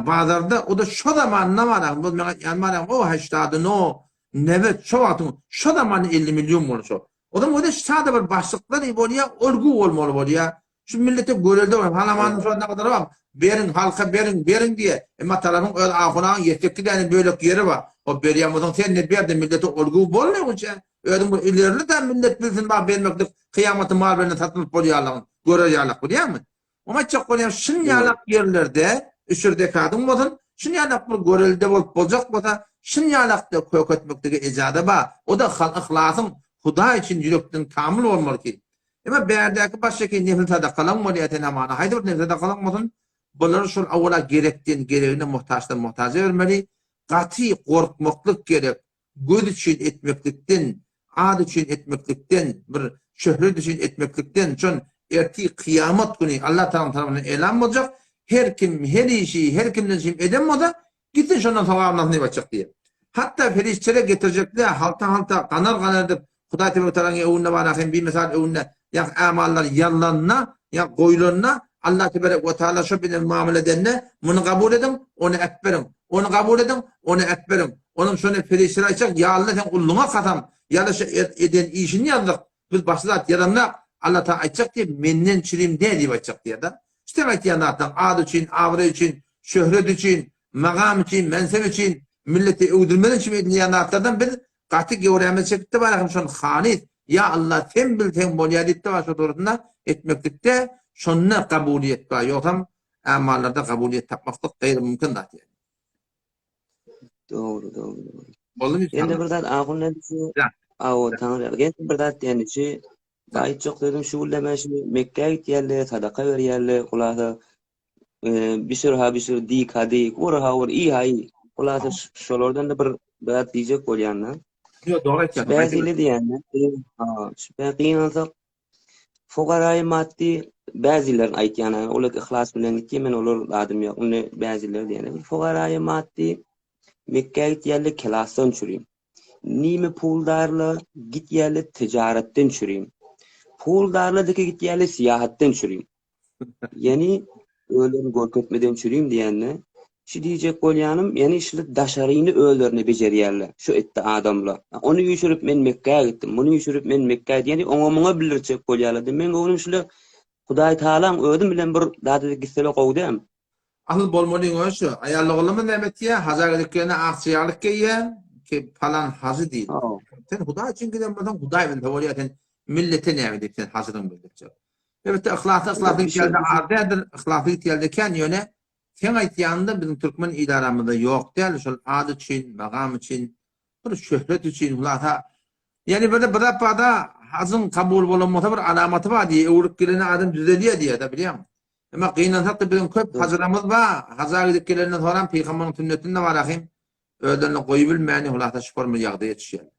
bazarda, o-da şo zamanda barahym, bu meň aýtýanym barahym, o heştady no, newet, şo wagtyň, şo zamanda 50 million boldy şo. Ozaň özi sada bir başlyklar bolýa, olgu bolmaly bolýa. Şu millete görelde bol. Halamanyň şo naqadar bar. Beriň, halka beriň, beriň diýe. Emma tarapyň öz ahunaň ýetekki däne bölek ýeri bar. O berýän bolsaň sen ne ber-de millete olgu bol ne onça. Özüň bir ilerli de millet bilsin bak bermeklik kyýamaty mal bilen satylyp bolýarlygyny görer ýalak bilýäňmi? Oňa aýtjak bolýan şun ýalak ýerlerde üşür dekadyň bolsun, şun ýalak bir görelde bolup boljak bolsa, şun ýalakda köketmeklige ejaza bar. O-da hal yhlasyň Hudaý üçin ýürekden kamyl bolmaly ki. Emma bärdäki başdaki nefil sadakalaň bolýar sen hamana haýsy bir nefil sadakalaň bolsun, bulary şol awala gerekden geregine muhtaçdan muhtaja bermeli. Gaty gorkmaklyk gerek. göz üçin etmeklikden, ad üçin etmeklikden, bir şöhret üçin etmeklikden, şon. Ertir kyýamat güni Allah Tagalaň tarapyndan elan boljak, her kim her işi her kimden çyn eden bolsa, gitsin şondan sogabyny alsyn diýip aýtjak diýýär. Hatda perişdeler getirjekler halta-halta, ganar-ganar edip, Hudaý Tebarek Tagalaň öňünde bar ahym bimisal öňünde ýa amallar ýazylanda, ýa goýulanda, Allah Tebarek we Taala şo bilen muamele edende, muny kabul ediň, ony äpberiň, ony kabul ediň, ony äpberiň. Onuň şony perişdeler aýtjak, ýa Allah seň gulluňa kasam, ýa-da şu eden işini ýazdyk, Biz başga zat ýazamzak, Allah Taala aýtjak diýip, menden çirim däl diýip aýtjak diýýär-de. Şu sen aýtýan zatlaryň ad üçin, abraý üçin, şöhret üçin, magam üçin, mensep üçin, millete öwdürmek üçin edilýän zatlardan biz gaty göwrämizi çekip-de bar ahym şony halys, Ýa Allah sen bilseň bolýar diýip-de bar şo dogrusynda etmeklikde şonda kabulyýet bar, ýogsam amallarda kabulyýet tapmaklyk gaýry mümkin zat ýaly. Dogry, dogry, dogry. Boldumy Ýene inşallah? bir zat ahun şu Ja. awo taňry ýene bir zat diýen şu aýtjak sözüm şu günde men şu Mekgä gitýärler, sadaka berýärler, hulasa e, bişir ha bişir, dik ha dik, ur ha ur, iý ha iý. Hulasa şolardan da bir bir zat diýjek bolýan da. Ýok, dogry aýtýarsyň. Bäzili diýende, ha, şu gynansak Fugaraýy maddy bäzilerin aýtýan olar yhlas bilen gitýär men olar zadym ýok indi bäziler diýene bir fugaraýy maddy Mekgä gitýärler kelasdan çürim. Nime puldarlar gitýärler tijaretden çürim. Puldarlar diki gitýärler syýahatdan çürim. Ýani özlerini görkezmeden çürim diýende, şu diýjek bolýanym, ýani şular daşaryny özlerine bejerýärler, şu etdi adamlar. Ony üýşürip men Mekgä gitdim, muny üýşürip men Mekgä ýani oňa muňa bildirjek bolýarlar. Meň göwnüm şular Hudaý Tagalaň özi bilen bir zat edip gitseler gowy dämi? Asyl bolmalyň özi şu. Aýal-oglanymyz näme etýär? Haja gidip gelende akja ýaglyk geýýär, ki palan hajy diýip. Sen Hudaý üçin giden bolsaň, Hudaý bilse bolýar, sen millete näme diýip sen hajydyň bildirjek. Elbetde yhlasly yhlasly gitýärde az däldir, yhlasly gitýärde kän, ýöne seň aýtýanyňda biziň türkmen il aramyzda ýok däl, şol ad üçin, magam üçin, bir şöhret üçin, hulasa, ýani bir bir zat barda hajyň kabul bolan bolsa bir alamaty bar diýýär, öwrüp gelende adam düzelýär diýýär-de bilýäňmi? Emma gynansak-da biziň köp hajylarymyz bar, haja gidip gelenden soňram pygamberiň sünnetini-de bar ahym, özlerine goýubilmäni hulasa şu forma ýagdaýa düşýärler.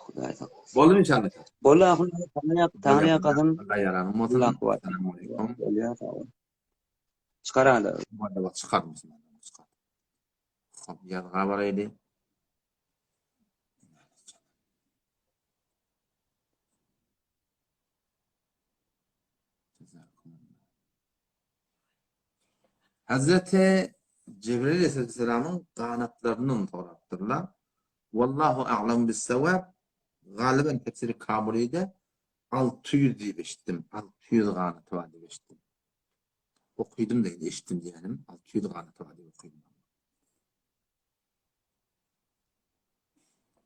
Hudaý saklasyn. Boldumy inşallah? Boldy ahun taňry taňry ýalkasyn. Allah ýaranym bolsun. Allah kuwwat. Assalamu alaykum. Bolýar sag bol. Çykarada. Boldy bak çykar musulman. Çykar. Hop ýazga baraýly. Hazreti Jibril aleyhisselamyň ganatlaryndan sorapdyrlar. Wallahu a'lam bis-sawab. Galyban tefsiri Kabulyda 600 diýip eşitdim. 600 ganaty bar diýip eşitdim. Okydym diýip eşitdim diýenim. 600 ganaty bar diýip okydym.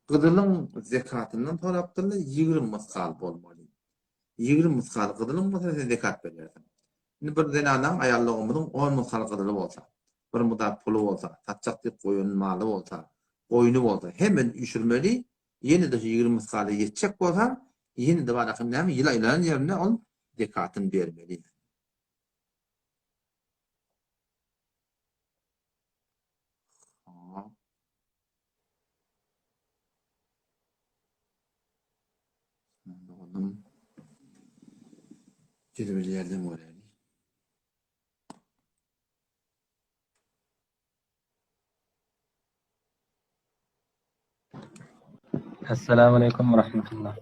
Gyzylyň zekatyndan sorapdyrlar, 20 mysgal bolmaly. 20 mysgal gyzylyň bolsa sen zekat berýärsiň. Indi bir zenanaň, aýallygymyzyň 10 mysgal gyzyly bolsa, bir mudar puly bolsa, satjak diýip goýan maly bolsa, goýny bolsa, hemmesini üýşürmeli, ýene-de şu 20 mysgala ýetjek bolsa, ýene-de bar ahym näme, ýyl aýlanan ýerinde ol zekatyny bermeli. Doldum. Gidip ýerden göräýli. Esselamu aleýkum we rahmetullah.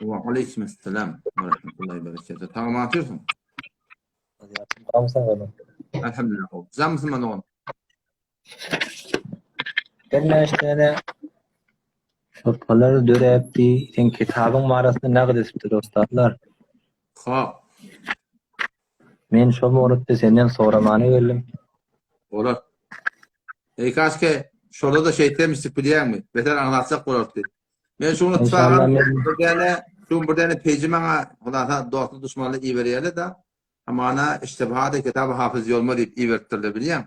Wa aleýkum esselam we rahmetullahi we berekatuh. Tagam atyrsyň? Gowmy oglum? Elhamdülillah. gowy. Sen musulman oglum? Birnäçe tane şübheler döräpdi. Seň kitabyň barasynda nagt edipdir ustadlar. Hop. Men şo moritde senden soramana geldim. Bolar. Eý kaşke şola da şeýtsemişdik bilýäňmi? Beter aňlatjak bolardy. Men şuny Inşallah men bir däne, şu bir däne peji maňa hulasa dostly duşmanly iberýärler da. Hamana iştibhada kitaby Hafyz Ýolma diýip iberipdirler bilýäň.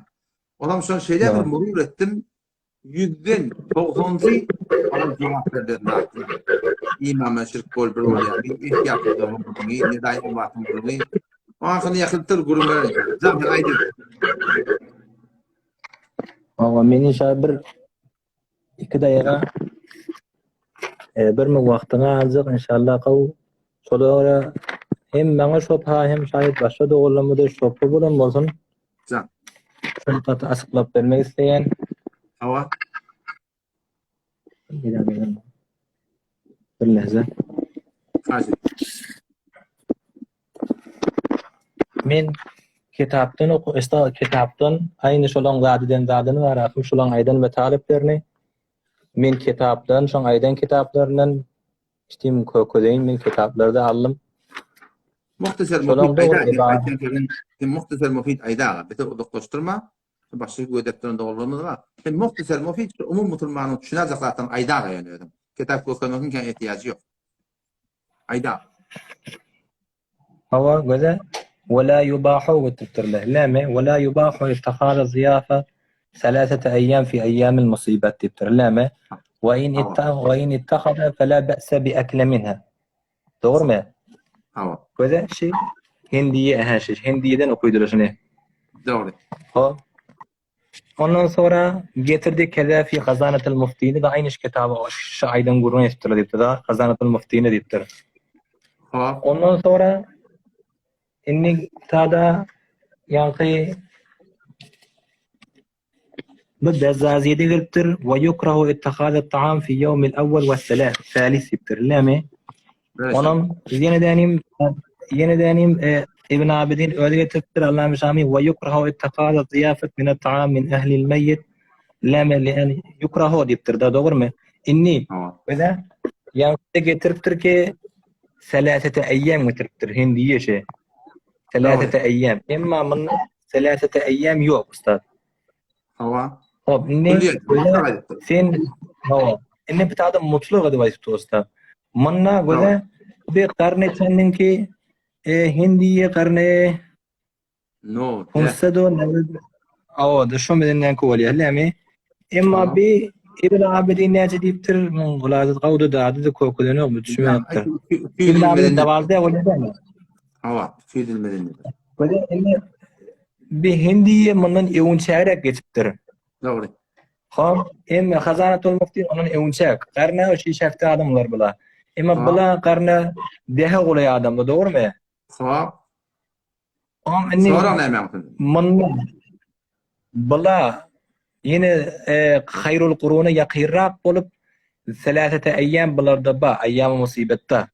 Olam şony şeýle bir murur etdim. Ýüzden togsansy olam jogap berdiler. Imama şirk bol bir bolýar. Ihtiýatly bolmaly, ne daýy ibatyň gürrüňi. Ahyny ýakypdyr gürrüň beren. Jan sen aýdyp. Hawa, men inşallah bir iki daýyga e, bir müň wagtyňy aljak inşallah gowy. Şola görä. Hem maňa şobha hem şaýat başga doganlarymyza şobha bolan bolsun. Jan. Şony gaty açyklap bermek isleýän. Hawa. Bir lehze. Haýsy? Men kitapdan oku, esta kitapdan aýny şolaň zady den zadyny bar, ahym şolaň aýdan metalyplerini men kitapdan, şoň aýdan kitaplaryndan işdim kökezeýin men kitaplarda aldym. Muhtasar Şolaň Mufid dogry aýda, eba. aýtýan sözüň, sen Muhtasar Mufid aýda aga, bizi uzaklaşdyrma. Başga gödek duran dogrularymyz bar. Sen Muhtasar Mufid şu umum musulmanyň düşünerjek zatlaryny aýda aga ýöne özüň. Kitap görkezmegiň kän ehtiýajy ýok. Aýda. Hawa, göze we la yubahu getiripdirler. Näme? We la yubahu ittihada ziýafa salasata eýýam fi eýýamil musibat diýipdir. Näme? We in itta we in ittahada fela ba'sa bi akli minha. Dogrumy? Hawa. Göze şi Hindiýe, hä şi Hindiýeden okydylar şuny. Dogry. Hop. Ondan sonra getirdi keza fi Hazanatul Muftini da aynı şu kitaby şu aýdan gürrüň etipdirler diýipdir da Hazanatul Muftini diýipdir. Hop. Ondan sonra indi tada ýaňky bu Bezzazide gelipdir we yukrahu ittihazat taam fi yawmil awwal we salis diýipdir. Näme? Onam ýene dänim ýene dänim e, Ibn Abidin özi getiripdir Allama Şami we yukrahu ittihazat ziýafet min at-taam min ehlil meýit leme li en yukrahu diýipdir da dogrumy? Indi bize ýaňky getiripdir ki selasete eýýam getiripdir hindiýe şe. Selasete eýýam. Emma munda selasete eýýam ýok ustad. Hawa. Hop, indi sen hawa. Indi bir adam mutlak edip aýdypdy usta. Munda göze bir garny çendiňki e, hindiye garny No. Hunsa do Awa, da şu menden bolýar, näme? Emma bi Ibn Abidin näçe diýipdir, muň gulazy gawda dady da kökeden ýok, düşünmändir. Ibn Abidin dawalda bolýar. Hawa, 200 ýyl meden. Göze indi Bir Hindiýe mundan öwünçägräk geçipdir. Dogry. Hop, emma Hazanatul Mufti ondan öwünçäk. Garna şişäkde adamlar bula. Emma bula garna dehe golaý adamlar, dogrymy? Hop. Oň indi Sorag näme aňsyn? Mundan bula ýene e, Haýrul Kuruna ýakynrak bolup, seläsete eýýam bularda ba, eýýam musibetde.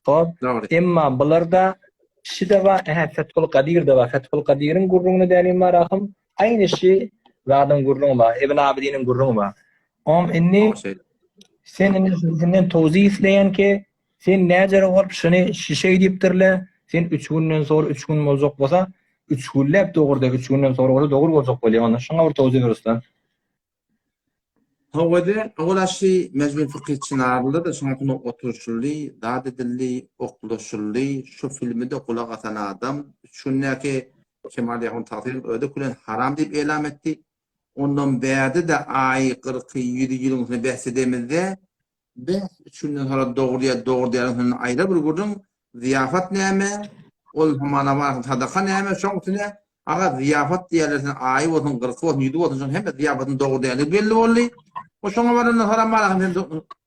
Hop. Emma bularda şi-de bar, ähä, Fethul Kadir-de bar. Fethul Kadiriň gürrüňini dälim bar ahym. Aýny şi zadyň gürrüňi bar. Ibn Abidiniň gürrüňi bar. Om indi sen indi senden towzi isleýän ki, sen näjere bolup şuny şi şeý diýipdirle, sen üç günden soň üç gün boljak bolsa, üç günläp dogry de, üç günden soň bolsa dogry boljak bolýar. Onda şuňa bir towzi ber usta. Howada owalaşy Mejnun Fykhy Çynarlyda-da şoň hakynda oturyşyldy, zat edildi, oklaşyldy. Şu filmi-de gulak asan adam üç gündäki Kemal Ýahun Tagsyryň özi külen haram diýip elam etdi. Ondan bärde-de aýy, gyrky, ýüzi ýylyň üstüne bäs edemizde, Bäh, üç günden soňra dogry ýa dogry däliň üstünde aýra bir gürrüň, zyýafat näme, ol hamana barsyň sadaka näme, şoň üstüne, aga, zyýafat diýýärler sen aýy bolsun, gyrky bolsun, ýüzi bolsun, şoň hemme zyýafatyň dogry däligi belli boldy. O şoňa barandan soňra mala hem sen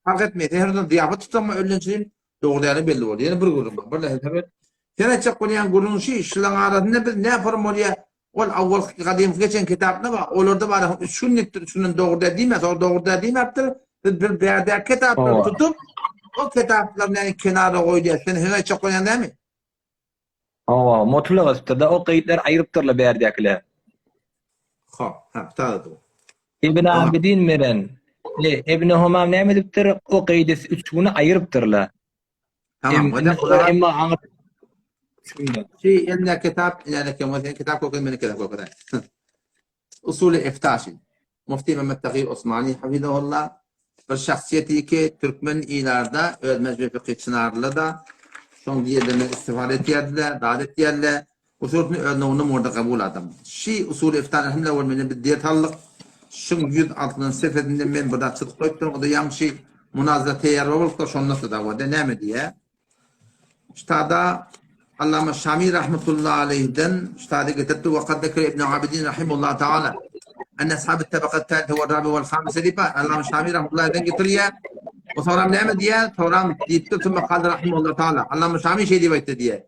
fark etmeýär, sen her zaman zyýafat tutsaň öllençirin dogry däligi belli boldy. Ýene bir gürrüň bar, bir nähili Sen aýtjak bolýan gürrüň şi, şulaň arasynda biz nä form bolýar, Ol awwalky gadymky geçen kitapda bar. Olarda bar üç gün diýipdir, üç günden dogry däl diýmän, soň dogry däl diýmäpdir. Biz bir bärdäki kitaplary tutup, o kitaplary näme kenara goýdýar. Sen heň aýtjak bolýan dälmi? Hawa, mutlak aýdypdyr-da, o gyýytlar aýrypdyrlar bärdäkiler. Hop, ha, bu dur. Ibn Abidin meren. Ibn Humam näme edipdir? O gyýdy üç güni aýrypdyrlar. Tamam, o da olar Emma aňyr Şi eline kitap, eline kemo sen kitap kokan meni kitap kokan. Usuly iftaşi. Mufti Mehmet Tagi Osmani hafizahullah bir şahsiýeti ki türkmen ilarda öz mejbur fıkhi Çynarlyda da şoň diýerlerinden istifade etýärdiler, zat etýärler. Usulyny öz nowunda morda kabul adam. Şi usuly iftar elhamdülillah ol menden biz ders aldyk. Şuň 106 sefesinde men bir zat çyzyp goýupdyryn. O da ýaňşy munazara teýýar bolupdyr. Şonda da o da näme diýýär? Ştada Allama Şami rahmetullahi aleyhden ştada getirdi. Ve kad zekere İbn Abidin rahimullah taala enne ashabi tabakat talite ve rabi vel hamise diýip Allama Şami rahmetullahi aleyhden getirýär. O soram näme diýýär? Soram diýipdir. Sümme kal rahimullah taala. Allama Şami şeý diýip aýtdy diýýär.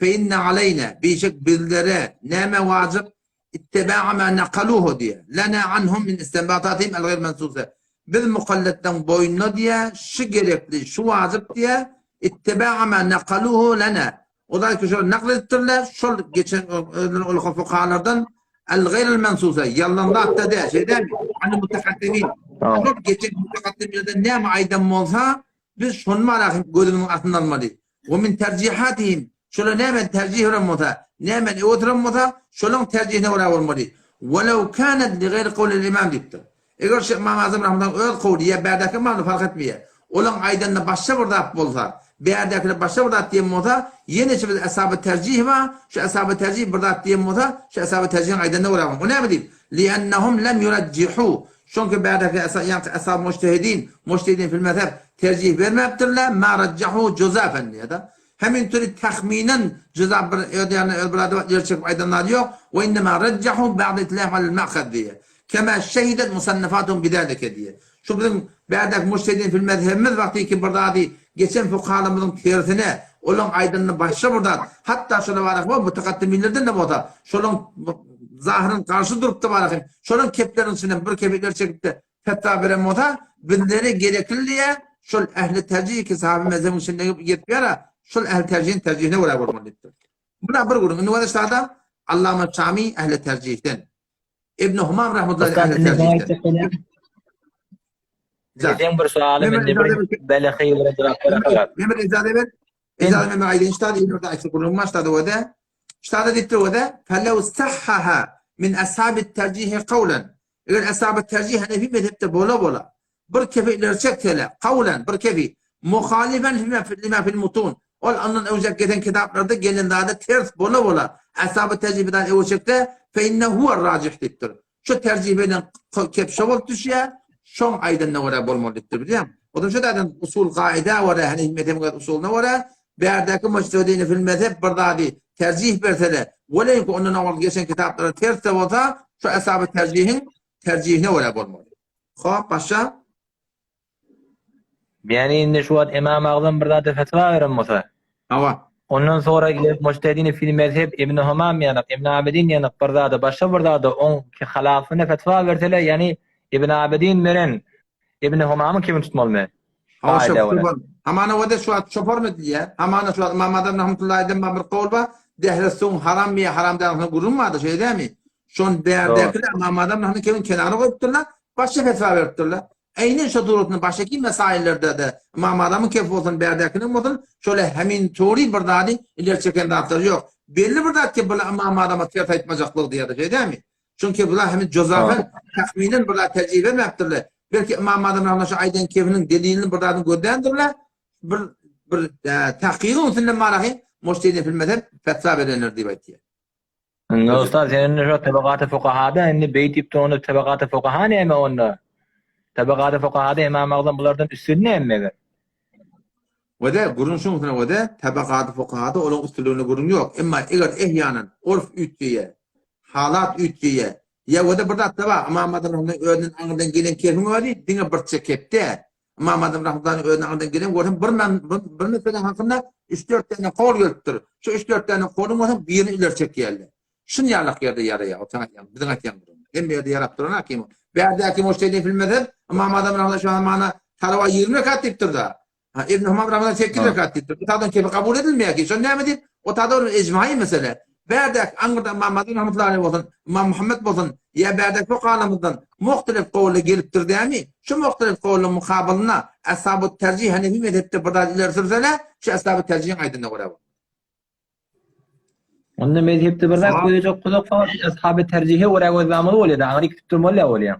Fe inne aleýna, bişek bizlere näme wajyp? Ittiba'a ma nakaluhu diýýär. Lana anhum min istinbatatihim el-gaýr mensuse. Biz mukalletleň boýnuna diýýär, şu gerekli, şu wajyp diýýär. Ittiba'a ma nakaluhu lana. O zat ki şol nakl edipdirler, şol geçen özleri ol fukahalardan el-gaýr mensuse, ýalan zat da däl, şeý dälmi? Ani mutakaddimin. Şol geçen mutakaddiminlerden näme aýdan bolsa, biz şony mara gözümiziň astynda almaly. We min terjihatihim, şolar näme terjih beren bolsa, näme öňe oturan bolsa, şolaň terjihine görä bolmaly. Welew kanet li gaýri kawlil imam diýipdir. Eger şu Ymam Azam rahmetullah öz kowly ýa bärdäki ymamda fark etmeýär. Olaň aýdanyna başga bir zat bolsa, bärdäkiler başga bir zat diýen bolsa, ýene şu biz eshaby terjih bar, şu eshaby terjih bir zat diýen bolsa, şu eshaby terjihiň aýdanyna görä bolmaly. O näme diýip? Li'ennehum lem yurajjihu. Şonki bärdäki ýaňky eshab mujtehidin, mujtehidin fil mezheb terjih bermäpdirler, ma rajjahu juzafen diýýär-de. Hemin türi tahminen juzaf bir öz ýanyna öz bir zady bar, ileri çekip aýdan zady ýok. We innema rajjahu ba'de itlaf alel ma'haz diýýär. Kema şehidet musannafatuhum bidalike diýýär. Şu biziň bärdäki mujtehidin fil mezhebimiz wagtyky bir zady geçen fukahalarymyzyň tersine, olaň aýdanyny başga bir zat, hatda şolar baraka we mutakaddimlerden-de bolsa, şolaň zahyryn garşy durupda baraka, şolaň kepleriniň içinden bir kep ileri çekip-de fetwa beren bolsa, bizlere gerekli diýýär, şol ähli terjih ki sahaby mezhebiň içinde ýetýär-ä, şol ähli terjihiň terjihine görä bolmaly diýipdir. Buna bir gürrüň. Indi bolsa şada Allama Şami ähli terjihden. Ibn Humam rahmetullahi ähli terjihden. Seň bir sowalyň indi bir belehi bir jogap berip. Men bir icazet ber. Icazet men aýdyn ştada ýerde aýtsa gürrüň başlady o-da. Ştada diýipdir o-da, "Felew sahhaha min ashabit terjihi kawlan." Eger ashabit terjih Hanefi mezhepde bola-bola bir kefi ileri çeksele, kawlan bir kefi muhalifen lima fil mutun. Ol ondan öňjek gelen kitaplarda gelen zada ters bola-bola ashabit terjih bir zat öňe çekse, fe inne huwa rajih diýipdir. Şu terjih bilen kep şo bolup düşýär, şoň aýdanyna görä bolmaly diýipdir bilýäňmi? Odan şu taýdan usul kaida görä, hani mezhebiň usulyna görä, bärdäki mujtehidini fil mezheb bir zady terjih bersele, weleýki ondan owal geçen kitaplara ters-de bolsa, şu eshaby terjihiň terjihine görä bolmaly. Hop, başga? Ýani indi şu wagt Ymam Agzam bir zada fetwa beren bolsa. Hawa. Ondan sonra gelip mujtehidini fil mezheb Ibn Humam ýalyk, Ibn Abidin ýalyk bir zada, başga bir zada oň halafyna fetwa berseler, ýani Ibn Abidin beren Ibn Humamyň kebini tutmalymy? Hawa, şo şo Hamana wada şu wagt şoparmy diýýär. Hamana şu wagt Ymam Azam rahmetullahi aýdan bar bir kawl bar. Dehre suwuň haram ýa haram däl gürrüň bardy, şeýle dälmi? Şony bärdäkiler Ymam Azam rahmetullahi kebini kenara goýupdyrlar, başga fetwa beripdirler. Eýnen şo suratynda başaky mesaillerde-de Ymam Azamyň kefi bolsun, bärdäkiniň bolsun, şöyle hemin tori bir zady ileri çeken zatlary ýok. Belli bir zat ki, bular Ymam Azama ters aýtmajaklygy diýýärler, şeý dälmi? Çünki bular hemin jozafen, tahminen bir zat terjih bermäpdirler. Belki Ymam Azam rahmetullah şu aýdan kefiniň delilini bir zadyny gözländirler, bir bir tahkygyň üstünde marahy mujtehidin fil mezheb fetwa berenler diýip aýtýar. Indi ustaz sen indi şu tabakaty fukahada indi beý diýip dur onda tabakaty fukaha näme onda? Tabakaty fukahada Imam Agzam bulardan üstün näme meger? Wede gürrüň şuň üstüne wede tabakaty fukahada olaň üstünligine gürrüň ýok. Emma eger ehýanan orf üýtgeýä, halat üýtgeýä, ýa wede bir zat-da bar, Ymam Azam rahmetullah özünden aňyrdan gelen kefiň özi diňe birçe kep däl. Ymam Azam rahmetullahyň özüne aňyrdan gelen görseň bir bir, bir mesele hakynda 3-4 tane kol gelipdir. Şu 3-4 tane koluň bolsa birini ileri çekýärler. Şun ýalak ýerde ýaraýar. O saňa aýtýan, biziň aýtýan gürrüňimiz. Hemme ýerde ýarap duran hakim. Bärdäki mujtehidin fil mezheb Ymam Azam rahmetullahi şu zamana tarawa 20 rekat diýipdir-da. Ha, Ibn Humam rahmetullah 8 rekat diýipdir. Bu tadan kefi kabul edilmeýär ki. Şon näme diýip? O tada bir ijmai mesele. Bärdäki aňyrda Ymam Azam rahmetullahi aleyh bolsun, Ymam Muhammed bolsun, ýa bärdäki fukahalarymyzdan muhtelif gowly gelipdir dämi? Şu muhtelif gowluň mukabylynda Ashabu terjih Hanefi mezhepde bir zat ileri sürseler, şu Ashabu terjihiň aýdyna görä bolmaly. Onda mezhepde bir zat gözlejek bolsak, fakat Ashabu terjihe görä gözlemeli bolýar, aňry gidip durmaly bolýar.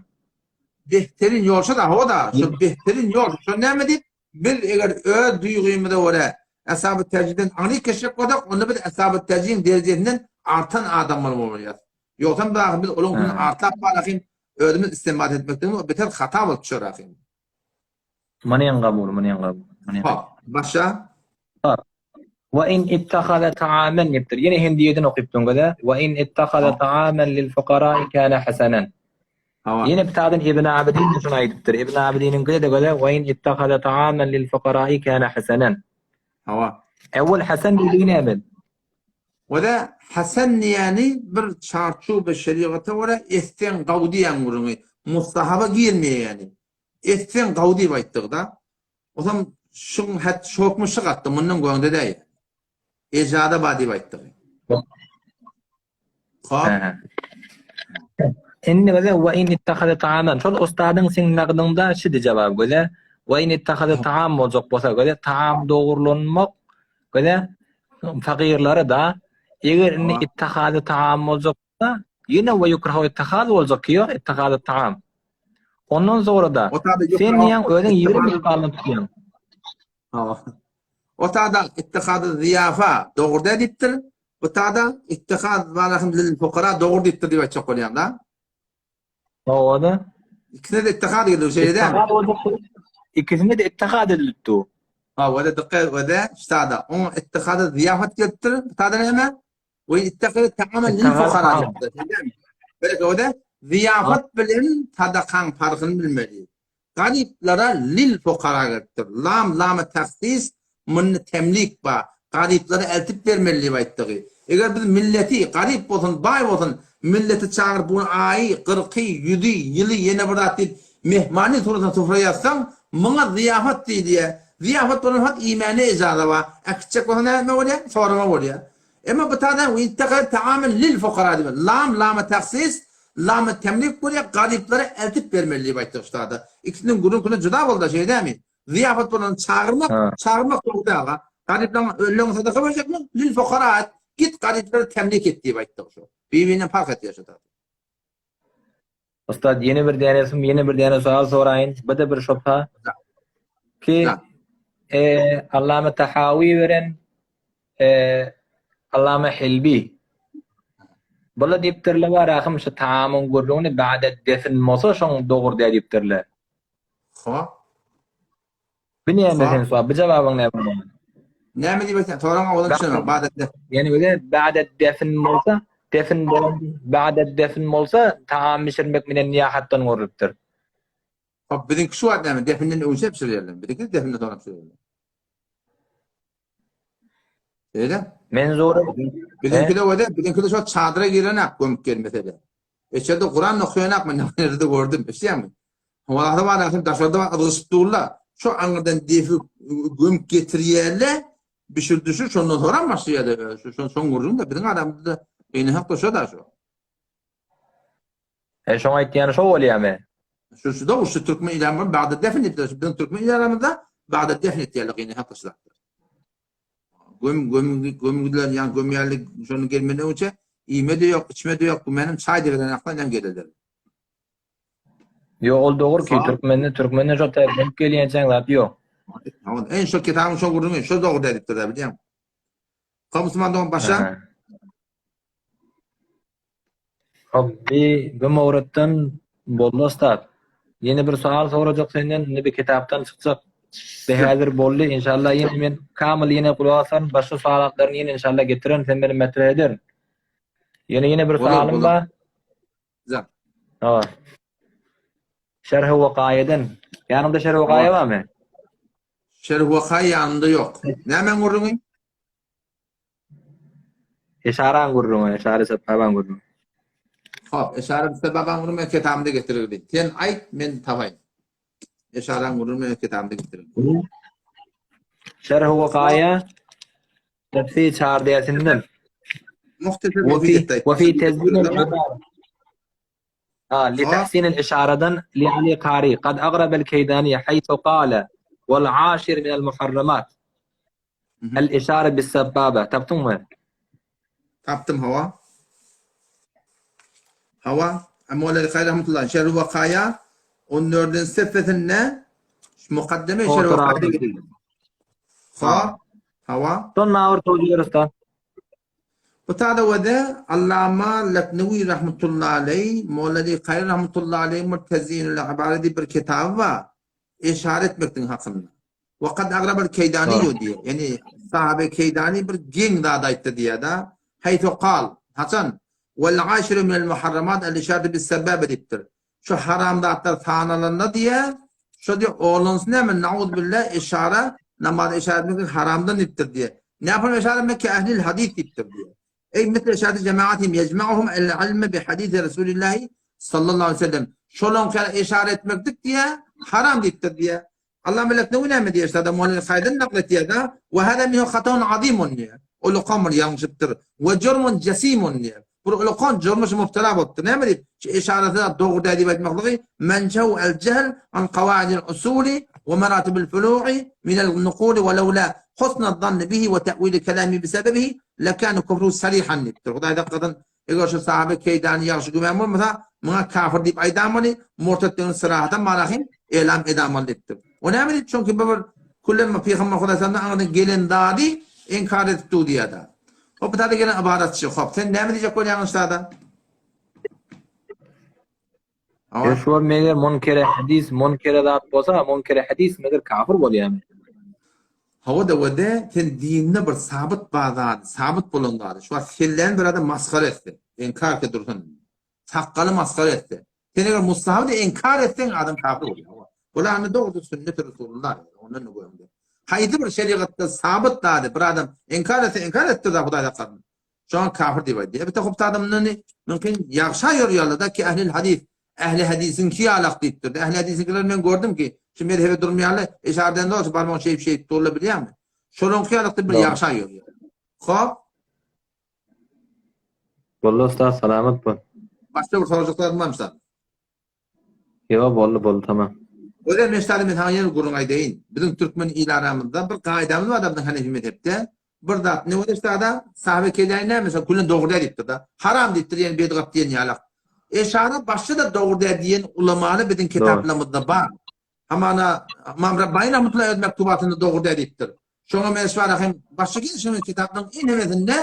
Behterin ýol şo-da, hawa-da, şu behterin ýol. Şo näme diýip, biz eger öz duýgymyza görä Ashab-y terjihden aňry geçjek bolsak, onda biz Ashab-y terjihiň derejesinden artan adamlar bolýarys. Ýogsam biz biz olaryň üstünden artlap barahyn özümiz istinbat etmekligimiz o beter hata bolup düşer ahyn. Munyň kabul, munyň kabul. Hop, başa. Hop. Wa in ittahaza ta'amen diýipdir. Ýene Hindiýeden okypdyň göze. Wa in ittahaza ta'amen lil fuqara'i kana hasanan. Hawa. Ýene bir taýdan Ibn Abidin de şuny aýdypdyr. Ibn Abidiniň de göze wa in ittahaza ta'amen lil fuqara'i kana hasanan. Hawa. Ewwel hasan diýdigi näme? Wada Hasan diýýäni bir çarçuwa şerigata görä etseň gawy diýýän gürrüňi. Mustahaba girmeýär ýäni. Etseň gawy diýip aýtdygy-da. Osam şuň hat şu hokmy şu gatda mundan göňde däý. Ejada bar diýip aýtdygy. Hop. Indi göze we in ittahaza taaman. Şol ustadyň seň nagdyňda şidi jawap göze. We in ittahaza taam boljak bolsa göze taam dogrulanmak göze fagirlere da eger indi ittahaza taam boljak bolsa ýene we yukrahu ittahaz boljak ki ýok ittahaza taam. Ondan sonra da sen diýen özüň 20 misgalyny tutýaň. O tada ittihazy ziýafa dogry däl diýipdir. Bu tada ittihaz balahym lil fukara dogry diýipdir diýip aýtjak bolýan-da. Hawa-da. Ikisine de ittihad geldi, şeýle dälmi? Ikisine de ittihad edilipdi. Hawa-da dikkat we-de ştada oňa ittihada ziýafat gelipdir. Bu tada näme? We ittihad ta'aman lil fukara diýipdir. Şeýle o-da ziýafat bilen sadakaň parhyny bilmeli. Garyplara lil fukara gelipdir. Lam lamy tahsis munda temlik bar. Garyplara eltip bermeli diýip aýtdygy. Eger biz milleti, garyp bolsun, baý bolsun, milleti çagyryp bu gün aýy, gyrky, ýüzi, ýyly ýene bir zat diýip mehmany suratyna sufra ýazsaň, muňa zyýafat diýilýär. Zyýafat bolan wagt iýmäne ejaza bar. Äkitjek bolsa näme bolýar? Sorama bolýar. Emma bu taýdan we ittehad taamen lil fukara diýip, lam lamy tahsis, lamy temlik bolýar, garyplara eltip bermeli diýip aýtdyk şu taýda. Ikisiniň gürrüňkine juda boldy şeýle dälmi? Zyýafat bolany çagyrmak, çagyrmak dogry däl ha. Garyplaryň ölülerini sadaka berjekmi? Lil fukara et, git garyplara temlik et diýip aýtdyk şu. Bir-birinden parh etýär şu taýda. Ustad ýene bir dänesim ýene bir däne sowal soraýyn. Bu-da bir şobha. Ki e, Allama Tahawi beren e, Allama Hilbi. Bular diýipdirler bar ahym şu taamyň gürrüňini ba'de defn bolsa şoň dogry däl diýipdirler. Ha. Bu näme sen sowal? Bu jawabyň näme bolýar? Näme diýip aýtýaň? Soraň owadan düşünemok. Ba'de defn. Ýani öyle ba'de defn bolsa, defn bolan ba'de defn bolsa taam bişirmek minen niýahatdan görlüpdir. Hop, biziňki şu wagt näme? Definden öňçe bişirýärler. Biziňki definden soňra bişirýärler. Şeýle? Menzury Biziňki de öyle, biziňki de şo çadyra girenak gömüp gelmese-de. Eçerde Kuran okaýanak men nirede gördüm, eşidýäňmi? Howada bar, ahim daşarda bar, yzgyşyp durlar. Şo aňyrdan defi gömüp getirýärler, bişir düşür, şondan soňram başlaýarlar. Şu şon şoň gürrüň de biziň aramyzda ýene hakda şo da şo. E şoň aýtýany şo bolýamy? Şu şu da şu türkmen ilamyň bagda defin etdiler. Şu biziň türkmen ilamymyzda bagda defin etýärler ýene hakda şu zatlar. Göm göm gömgüler ýa gömýärlik şonu gelmeden öňçe iýme de ýok, içme de ýok. Menem çaý da beren akla näme gelerler. Ýok, ol dogry ki türkmende türkmende şo täze gömüp gelýänçäň zat ýok. En şo kitabyň şo gürrüňi şo dogry diýipdir bilýäňmi? Musulman dogan başa. Hop, bi bu mowrutdan boldy ustad. Ýene bir sowal sorajak senden, indi bir kitapdan çykjak. Bi häzir boldy, inşallah ýene men kamyl ýene gulak asaryn, başga sowalatlaryny ýene inşallah getirerin, sen meni metre ederin. Ýene ýene bir sowalym bar. Güzel. Hawa. Şerh-i Wakaýadan. Ýanyňda Şerh-i Wakaýa barmy? Şerh-i Wakaýa ýanymda ýok. Nämäň gürrüňi? Eşaraň gürrüňi, Eşary Sebabaň gürrüňi. Hop, Eşary Sebabaň gürrüňi men kitabymda getirildi. Sen aýt, men tapaýyn. Eşaraň gürrüňi men kitabymda getirildi. Şerh-i Wakaýa Tefsir çardäsinden. Muhtesar Wa fi tezyin Ha, li tahsin al-işaradan li Ali Kari qad agraba al-Keydani haythu qala wal ashir min al-muharramat. El-işare bis-sebbaba. Tapdyňmy? Tapdym, hawa. Hawa. Molla Ali rahmetullah Şerh Wakaýa 14-nji sefesinde mukaddeme Şerh Wakaýa. Ha, hawa. Son mawr towjylar usta. Bu tada wede Allama Leknewi rahmetullah aleý, Molla Ali Kary rahmetullah aleý bir Tezyinül Ibare diýip bir kitaby bar. Eşare etmekligiň hakynda. Wa kad agrabal Keýdaniýu diýýär. Ýani sahabe Keýdani bir geň zat aýtdy diýýär-de. Haýsu kal, haçan? Wal aşiru minel muharramat al işaratu bis sebebe diýipdir. Şu haram zatlar sanalanda diýýär, şo diýýär, oglansy näme, nauzbillah, işara, namaz işara etmek haramdan diýipdir diýýär. Näme eşara etmek ki ehlil hadis diýipdir diýýär. Eý misle işareti jemaatihim yecma'uhum el-ilme bi hadisi Resulillahi sallallahu aleyhi ve sellem. Şolaňky ýaly işaret etmeklik diýýär, haram diýipdir diýýär. Allah melek ne näme diýýär şada Muallim Saýdan nakl etýär-de, we hada minhu hataun azimun diýýär. Ulukan bir ýalňyşypdyr. We jurmun jesimun diýýär. Bir ulukan jurmuşy mubtala bolupdyr. Näme diýip, şu işaresi dogry däl diýip aýtmaklygy menşehu el-jehl an kawaidil usuli we maratibil furu'i minel nukuli we lewla husna zanni bihi we te'wili kelami bisebebihi lekane kufruhu sarihan diýipdir. Hudaý saklasyn, eger şu sahabe keýdany ýagşy güman bolmasa, muňa kafir diýip aýdamaly, murtetdigini syrahatan marahym elam edamaly diýipdir. O näme diýip, çünki bu bir küllenme pygamber Hudaý sallam aňyrdan gelen zady inkar edip dur diýýär-de. Hop, bu taýda gelen ybaratçy. Hop, sen näme diýjek bolýaň üstada? Hawa. Şu meger munkere hadis, munkere zat bolsa, munkere hadis meger kafir bolýarmy? Hawa da wede sen dinde bir sabyt bar zady, sabyt bolan zady. Şu wagt sellän bir adam masgara etse, inkar etse dursun. Sakgaly masgara etse. Sen eger mustahaby da inkar etseň adam kafir bolýar. Hawa. Bular indi dogry sünnet Resulullah. Ondan da göründi. Haýsy bir şerigatda sabyt zady bir adam inkar etse inkar etdi da Hudaý saklasyn. Şoňa kafir diýip aýdýar. Elbetde hop adamdan mümkin ýagşa ýorýarlar-da ki ählil hadis, ähli hadisiňki ýalak diýipdir. Ähli hadisiňkileri men gördüm ki, şu mezhebe durmaýarlar, eşarden zor şu barmagyny şeýip şeýip durlar bilýäňmi? Şolaňky ýalak diýip bir ýagşa ýorýar. Hop. Boldy ustaz salamat bol. Başga bir sorajak zadyň barmy ustaz? Ýok boldy boldy tamam. Özem meştady men saňa ýene bir gürrüň aýdaýyn. Biziň türkmen il aramyzda bir gaýdamyz barda biziň hanefi mezhepde. Bir zat ne bolýar ştada sahabe kelýän näme şo gülen dogry däl diýipdir-de. Haram diýipdir ýene bedgat diýen ýalak. Eşara başda-da dogry däl diýen ulamany biziň kitaplarymyzda bar. Hamana Ymam Rabbani rahmetullahi öz mektubatynda dogry däl diýipdir. Şoňa men şwara hem başga gelşiň kitaplaryň ençemesinde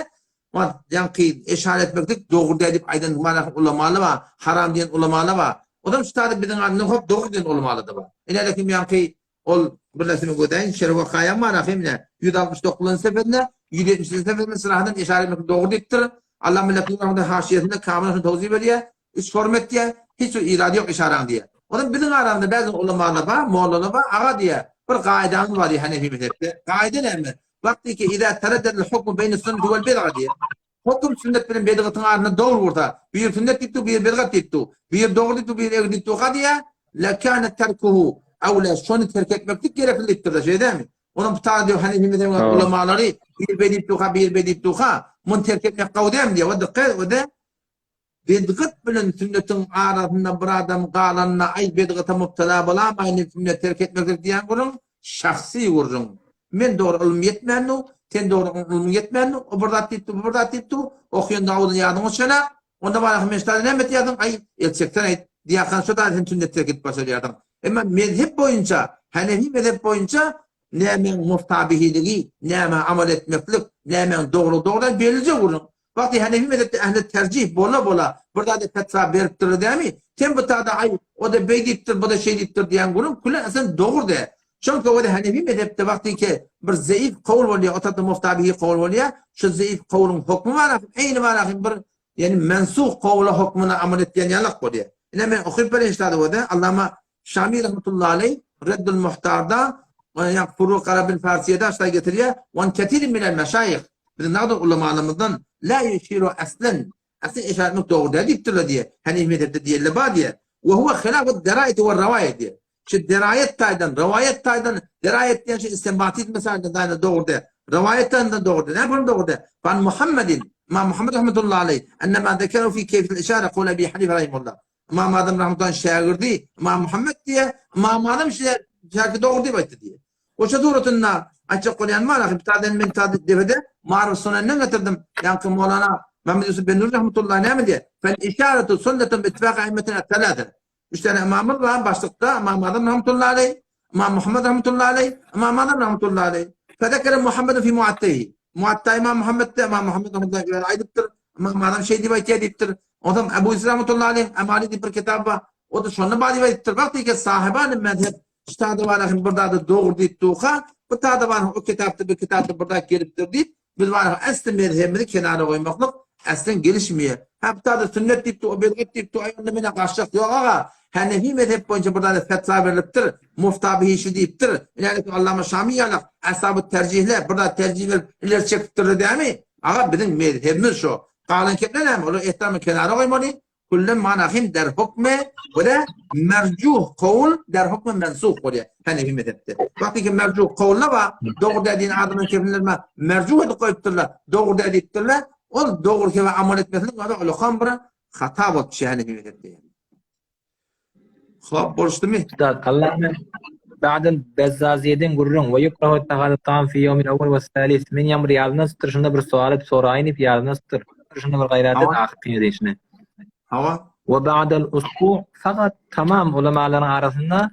ýaňky eşara etmeklik dogry däl diýip aýdan mana ulamaly bar, haram diýen ulamaly bar. Onam şu taýda biziň alnynda hop dogry diýen ulamaly da bar. Ine kim ýaňky ol birleşimi gözäýin Şerwa Kaýam bar ahim ine 169-njy sefesinde 170-nji sefesinde syrahadan eşara etmeklik dogry diýipdir. Allah milletiniň rahmetine haşiýesinde kamyl şuny towsiýe berýär. Üç form etýär, hiç bir irady ýok işaraň diýýär. Onam biziň aramyzda bäzi ulamalar bar, mollalar bar, aga diýýär, bir gaýdamyz bar diýýär Hanefi mezhepde. Gaýda näme? Wagtyki izä tereddedel hukmu beýne sünneti wel bid'a diýýär. Hukm sünnet bilen bidgatyň arasynda dogry bolsa, biri sünnet diýip dur, biri bidgat diýip dur, biri dogry diýip dur, biri egri diýip durka diýýär, lekâne terkuhu awla şony terk etmeklik gerekli diýipdir-de, şeýle dälmi? Onuň bu taýda Hanefi mezhebiniň ulamalary biri beý diýip durka, biri beý diýip durka, muny terk etmek gowy dälmi diýýär. O dykgat, o-da Bedgat bilen sünnetiň arasynda bir adam galanda aý bedgata mubtala bolamaýyn diýip sünnet terk etmeklik diýýän gürrüň şahsy gürrüň. Men dogry ylmym ýetmändu, sen dogry ylmyň ýetmändu, o bir zat diýipdi, bu bir zat diýipdi, okýanda awuzyny ýadyňa düşenok, onda barasy men ştaýda näme etýärsiň, aý el çeksen aýt diýýärkaň şo taýda sen sünnet terk edip başarýarsyň. Emma mezhep boýunça, hanefi mezhep boýunça Nämäň muftabihiligi, nämä amal etmeklik, nämäň dogrulygy dogry bellije gürrüň. Wagty Hanefi mezhepde ähli terjih bola-bola bir zada fetwa beripdirler dämi? Sen bu tada aý o-da beý diýipdir, bu-da şeý diýipdir diýen gürrüň küle sen dogry dä. Çünki o-da Hanefi mezhepde wagty ki bir zeif kowul bolýar, o tarapda muftabihi kowul bolýar, şu zeif kowulyň hukmy bar ahym, eýni bar ahym bir ýani mensuh kowula hukmuna amal etýän ýalak bolýar. Ine men okyp bereýin ştada o-da Allama Şami rahmetullahi aleyh Reddül Muhtarda ýa Furuk Arabil Farsiýada şaý getirýär, Wan ketirin minel meşaýyh biziň nagdyr ulamalarymyzdan la ýuşiru aslen aslen işaret etmek dogry däl diýipdirler diýýär. Hanefi mezhepde diýenler bar diýýär. We huwa hilafu deraýeti we rawaýet diýýär. Şu deraýet taýdan, rawaýet taýdan, deraýet diýen şu istinbaty meseleden taýdan dogry däl. Rawaýet taýdan dogry däl. Näme dogry däl? Fan Muhammedin, Imam Muhammed rahmetullahi aleyh, ennema zekeru fi keyfil işare kul Ebi Hanife rahimehullah. Ymam Azam rahmetullahi şägirdi Ymam Muhammet diýe, Ymam Azam şägirdi dogry diýip aýtdy diýe. Oşa suratynda aýtjak bolýan bar, ahy bitaden men ta debede Maruf Sunenden getirdim. Ýaňky Molana Mehmet Yusuf ben Nur rahmetullahi näme diýe? Fel işaretu sünnetun bi ittifaqi aimmetina talata. Üç tane imamymyz bar başlykda Ymam Azam rahmetullahi aleyh, Ymam Muhammed rahmetullahi aleyh, Ymam Azam rahmetullahi aleyh. Fezekere Muhammedun fi muattehi. Muatta Ymam Muhammedde Ymam Muhammed rahmetullahi aleyh aýdypdyr. Ymam Azam şeý diýip aýtýar diýipdir. Onsoň Ebu Yusuf rahmetullahi aleyh Emali diýip bir kitap bar. O da şonda bar diýip aýdypdyr. Wagty ki sahibany mezhep ştada bar hem bir zady dogry diýip durka, bu tada bar o kitapda bir kitapda bir zat gelipdir diýip, biz bar asli mezhebimizi kenara goýmaklyk aslen gelişmeýär. Ha bu tada sünnet diýipdir, o bidgat diýipdir, aý onda meni garşyk ýok aga. Hanefi mezhep boýunça bir zada fetwa berlipdir, mufta bihişi diýipdir. Ine Allama Şami ýalak, ashabu terjihler bir zat terjih berip ileri çekipdir dämi? Aga biziň mezhebimiz şo. Galan kepler näme? Olar ehtiramy kenara goýmaly. Kullen manahim der hukme we merjuh kowul der hukme mensuh bolýar. Hanefi mezhepde. Wagty ki merjuh kowulna ba, dogry däl diýen adamyň kepinlerine merjuh edip goýupdyrlar. Dogry däl diýipdirler. Ol dogry kebe amal etmesiniň özi ulakam bir hata bolup düşýär Hanefi mezhepde. Hop, boluşdymy? Üstad, Allah'ın Ba'del Bezzaziyeden gürrüň we yukrahu ittihadu taam fi ýewmil awwal we salis. Men ýaňy bir ýadymdan çykypdyr, şunda bir sowal edip soraýyn diýip ýadymdan çykypdyr. Şunda bir gaýrat et ahyrky ýerişine. Hawa. We ba'del usbu fakat tamam ulamalaryň arasynda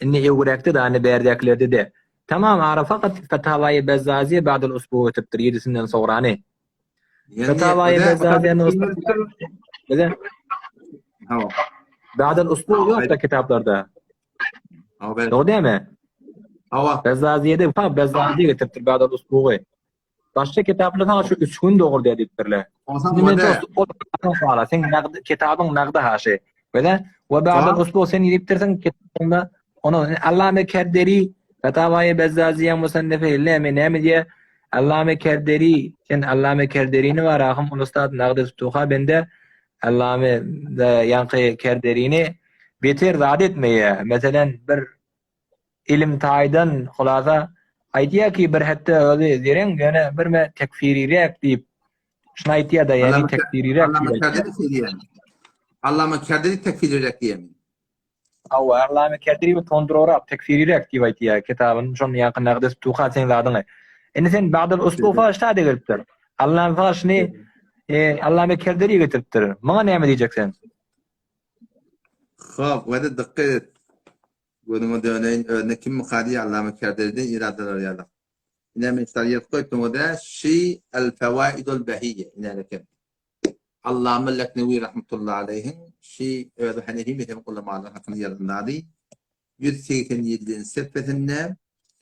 indi öwräkde da indi bärdäkilerde de tamam ara fakat Fetawaýy Bezzaziye ba'del usbu ötüpdir ýedisinden sograny. Fetawaýy Bezzaziýany Bize Hawa. Ba'del usbu ýok da kitaplarda. Dogry dämi? Hawa. Bezzaziýede fa Bezzaziýe getiripdir Ba'del usbugy. Başga kitaplarda saňa şu üç gün dogry diýip diýipdirler. Onsoň Men ol sala sen nagd kitabyň nagdy haşy. Bile we ba'del usbu sen diýipdirsiň kitabynda Onu Allame Kerderi Fetawaýy Bezzaziýe musannefi lemi näme diýe Allame Kerderi sen Allame Kerderini bar ahym ol ustad nagdy tuha bende Allame ýaňky Kerderini beter zat etmeýä meselen bir ilim taýdan hulasa aýdýa ki bir hetde özi zereň ýöne birme tekfiriräk diýip şuny aýtýa da ýagny tekfiriräk diýip Allame Kerderi tekfiriräk diýemi Hawa, Allame Kerderi we Tondrorak tekfiriräk diýip aýtýar kitabyny şony ýaňky nagdy tuha seň zadyňy. Indi sen Bagdal Usbufa ştada gelipdir. Allame Faşny e, Allame Kerderi getiripdir. Muňa näme diýjek sen? Hop, wede dykgat et. Gözüňe döneýin, özüne kim myka diýýär Allame Kerderiden iradalar ýaly. Ine men şular ýazyp goýupdym o da şi el fawaidul bahiyye ine eken. Allama Leknewi rahmetullahi aleýhiň şi özi Hanefi mezhebiň ulamalary hakynda ýazan zady 187-nji sefesinde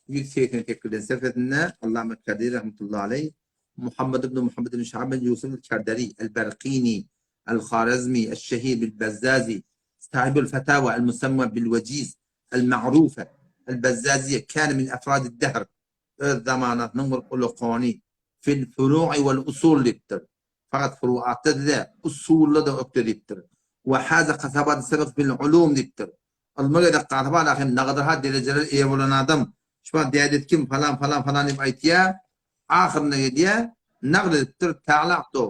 188-nji sefesinde Allama Kerderi rahmetullahi aleýh Muhammed ibn Muhammed ibn Şahab ibn Ýusuf el-Kerderi el-Berkini el-Harazmi el-Şehir bil-Bezzazi sahibul fetawa el-musamma bil-Wejiz el-Ma'rufe el-Bezzaziye kâne min efradi'd-dehr öz zamanasynyň bir ulakany fil furu'i wal usul diýipdir. Fakat furuatda däl, usulda-da ökde diýipdir. Wa haza kasabat sebek fil ulum diýipdir. Ylma gezek gasyp ala hem nagadyr-ha derejelere eýe bolan adam. Şu wagt dädesi kim falan falan falan diýip aýtýar. Ahyrynda gelýär, nagl edipdir, Ta'laqtu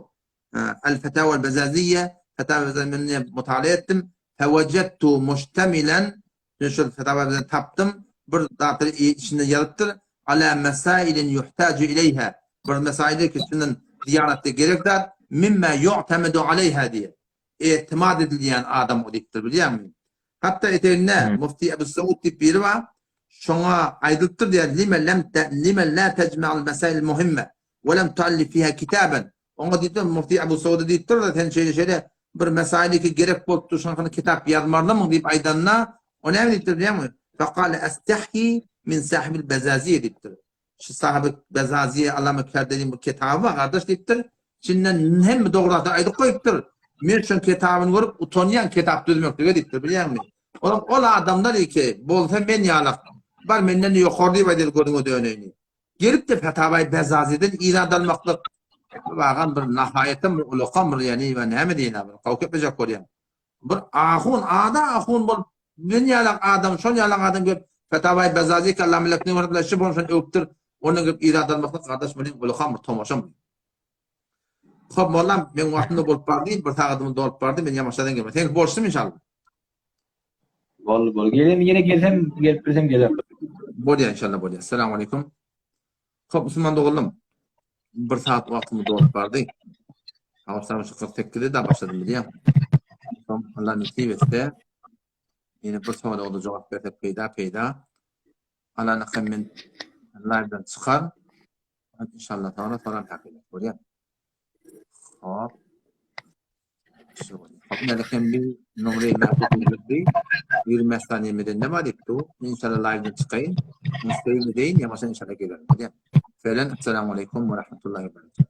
al-fetawa al-bezaziyye, fetawa al-bezaziyye men ine mutala etdim, fewecettu muştemilen Men şol fetawa bilen tapdym, bir zatlary içinde ýazypdyr, Ala mesailin yuhtaju ileýha, bir mesaildir ki, şundan zyýaratda gerek zat, mimma yu'tamedu aleýha diýip, etimat edilýän adam o diýipdir, bilýäňmi? Hatda eteginde Mufti Ebu Saud diýip biri bar, şoňa aýdylypdyr diýýär, lime lem lime la tejma'ul mesail muhimme we lem tuallif fiha kitaben. Oňa diýipdir, Mufti Ebu Sauda diýipdir, sen şeýle-şeýle bir mesailiki gerek bolupdyr, şonuň hakynda kitap ýazmarlymyň diýip aýdanda, o näme diýipdir bilýäňmi? Fekale estehyi min sahibil bezaziýe diýipdir. Şu sahibi bezaziýe Allama Kerdeliň bir kitaby bar gardaş diýipdir. Içinden hemme dogry zady aýdyp goýupdyr. Men şoň kitabyny görüp utanýan kitap düzmeklige diýipdir bilýäňmi? Olam ol adamlar iki bolsa men ýalak bar menden ýokary diýip aýdar gözüňe döneýin. Gelip-de Fetawaý Bezaziden irad almaklyk wagam bir nahaýatam bir ulakam bir ýani ben näme diýen bir gowy geplejek bolýan. Bir ahun, ada ahun bolup men ýalak adam, şol ýalak adam gelip Fetawaý Bezazi ki Allah milletini görüp şu bolşun öwüpdir. Ondan gelip irad almaklyk gardaş muny ulakam bir tomaşam. Hop mollam men wagtynda bolup bardy, bir sagadym dolup bardy, men ýamaşadan gelme. Sen bolşsun inşallah. Boldy boldy. Gelem ýene gelsem gelip bilsem gelerin. Bolýar inşallah bolýar. Assalamu aleýkum. Hop musulman doganlarym. Bir saat wagtymyz dolup bardy. Agşam şu 48-de da başladym bilýän. Soň Allah nesip etse ýene bir soraga jogap bersek peýda peýda. Allah nakam men live-dan çykar. İnşallah soňra soran hakykat bolýar. Hop. Hop, bir numarayı merkezi 25 saniye meden ne var etdi? İnşallah live'den çıkayım. Müşteri deyin, yavaştan inşallah gelirim. Hadi. Felen, Esselamu Aleyküm ve Rahmetullahi ve Berekatuhu.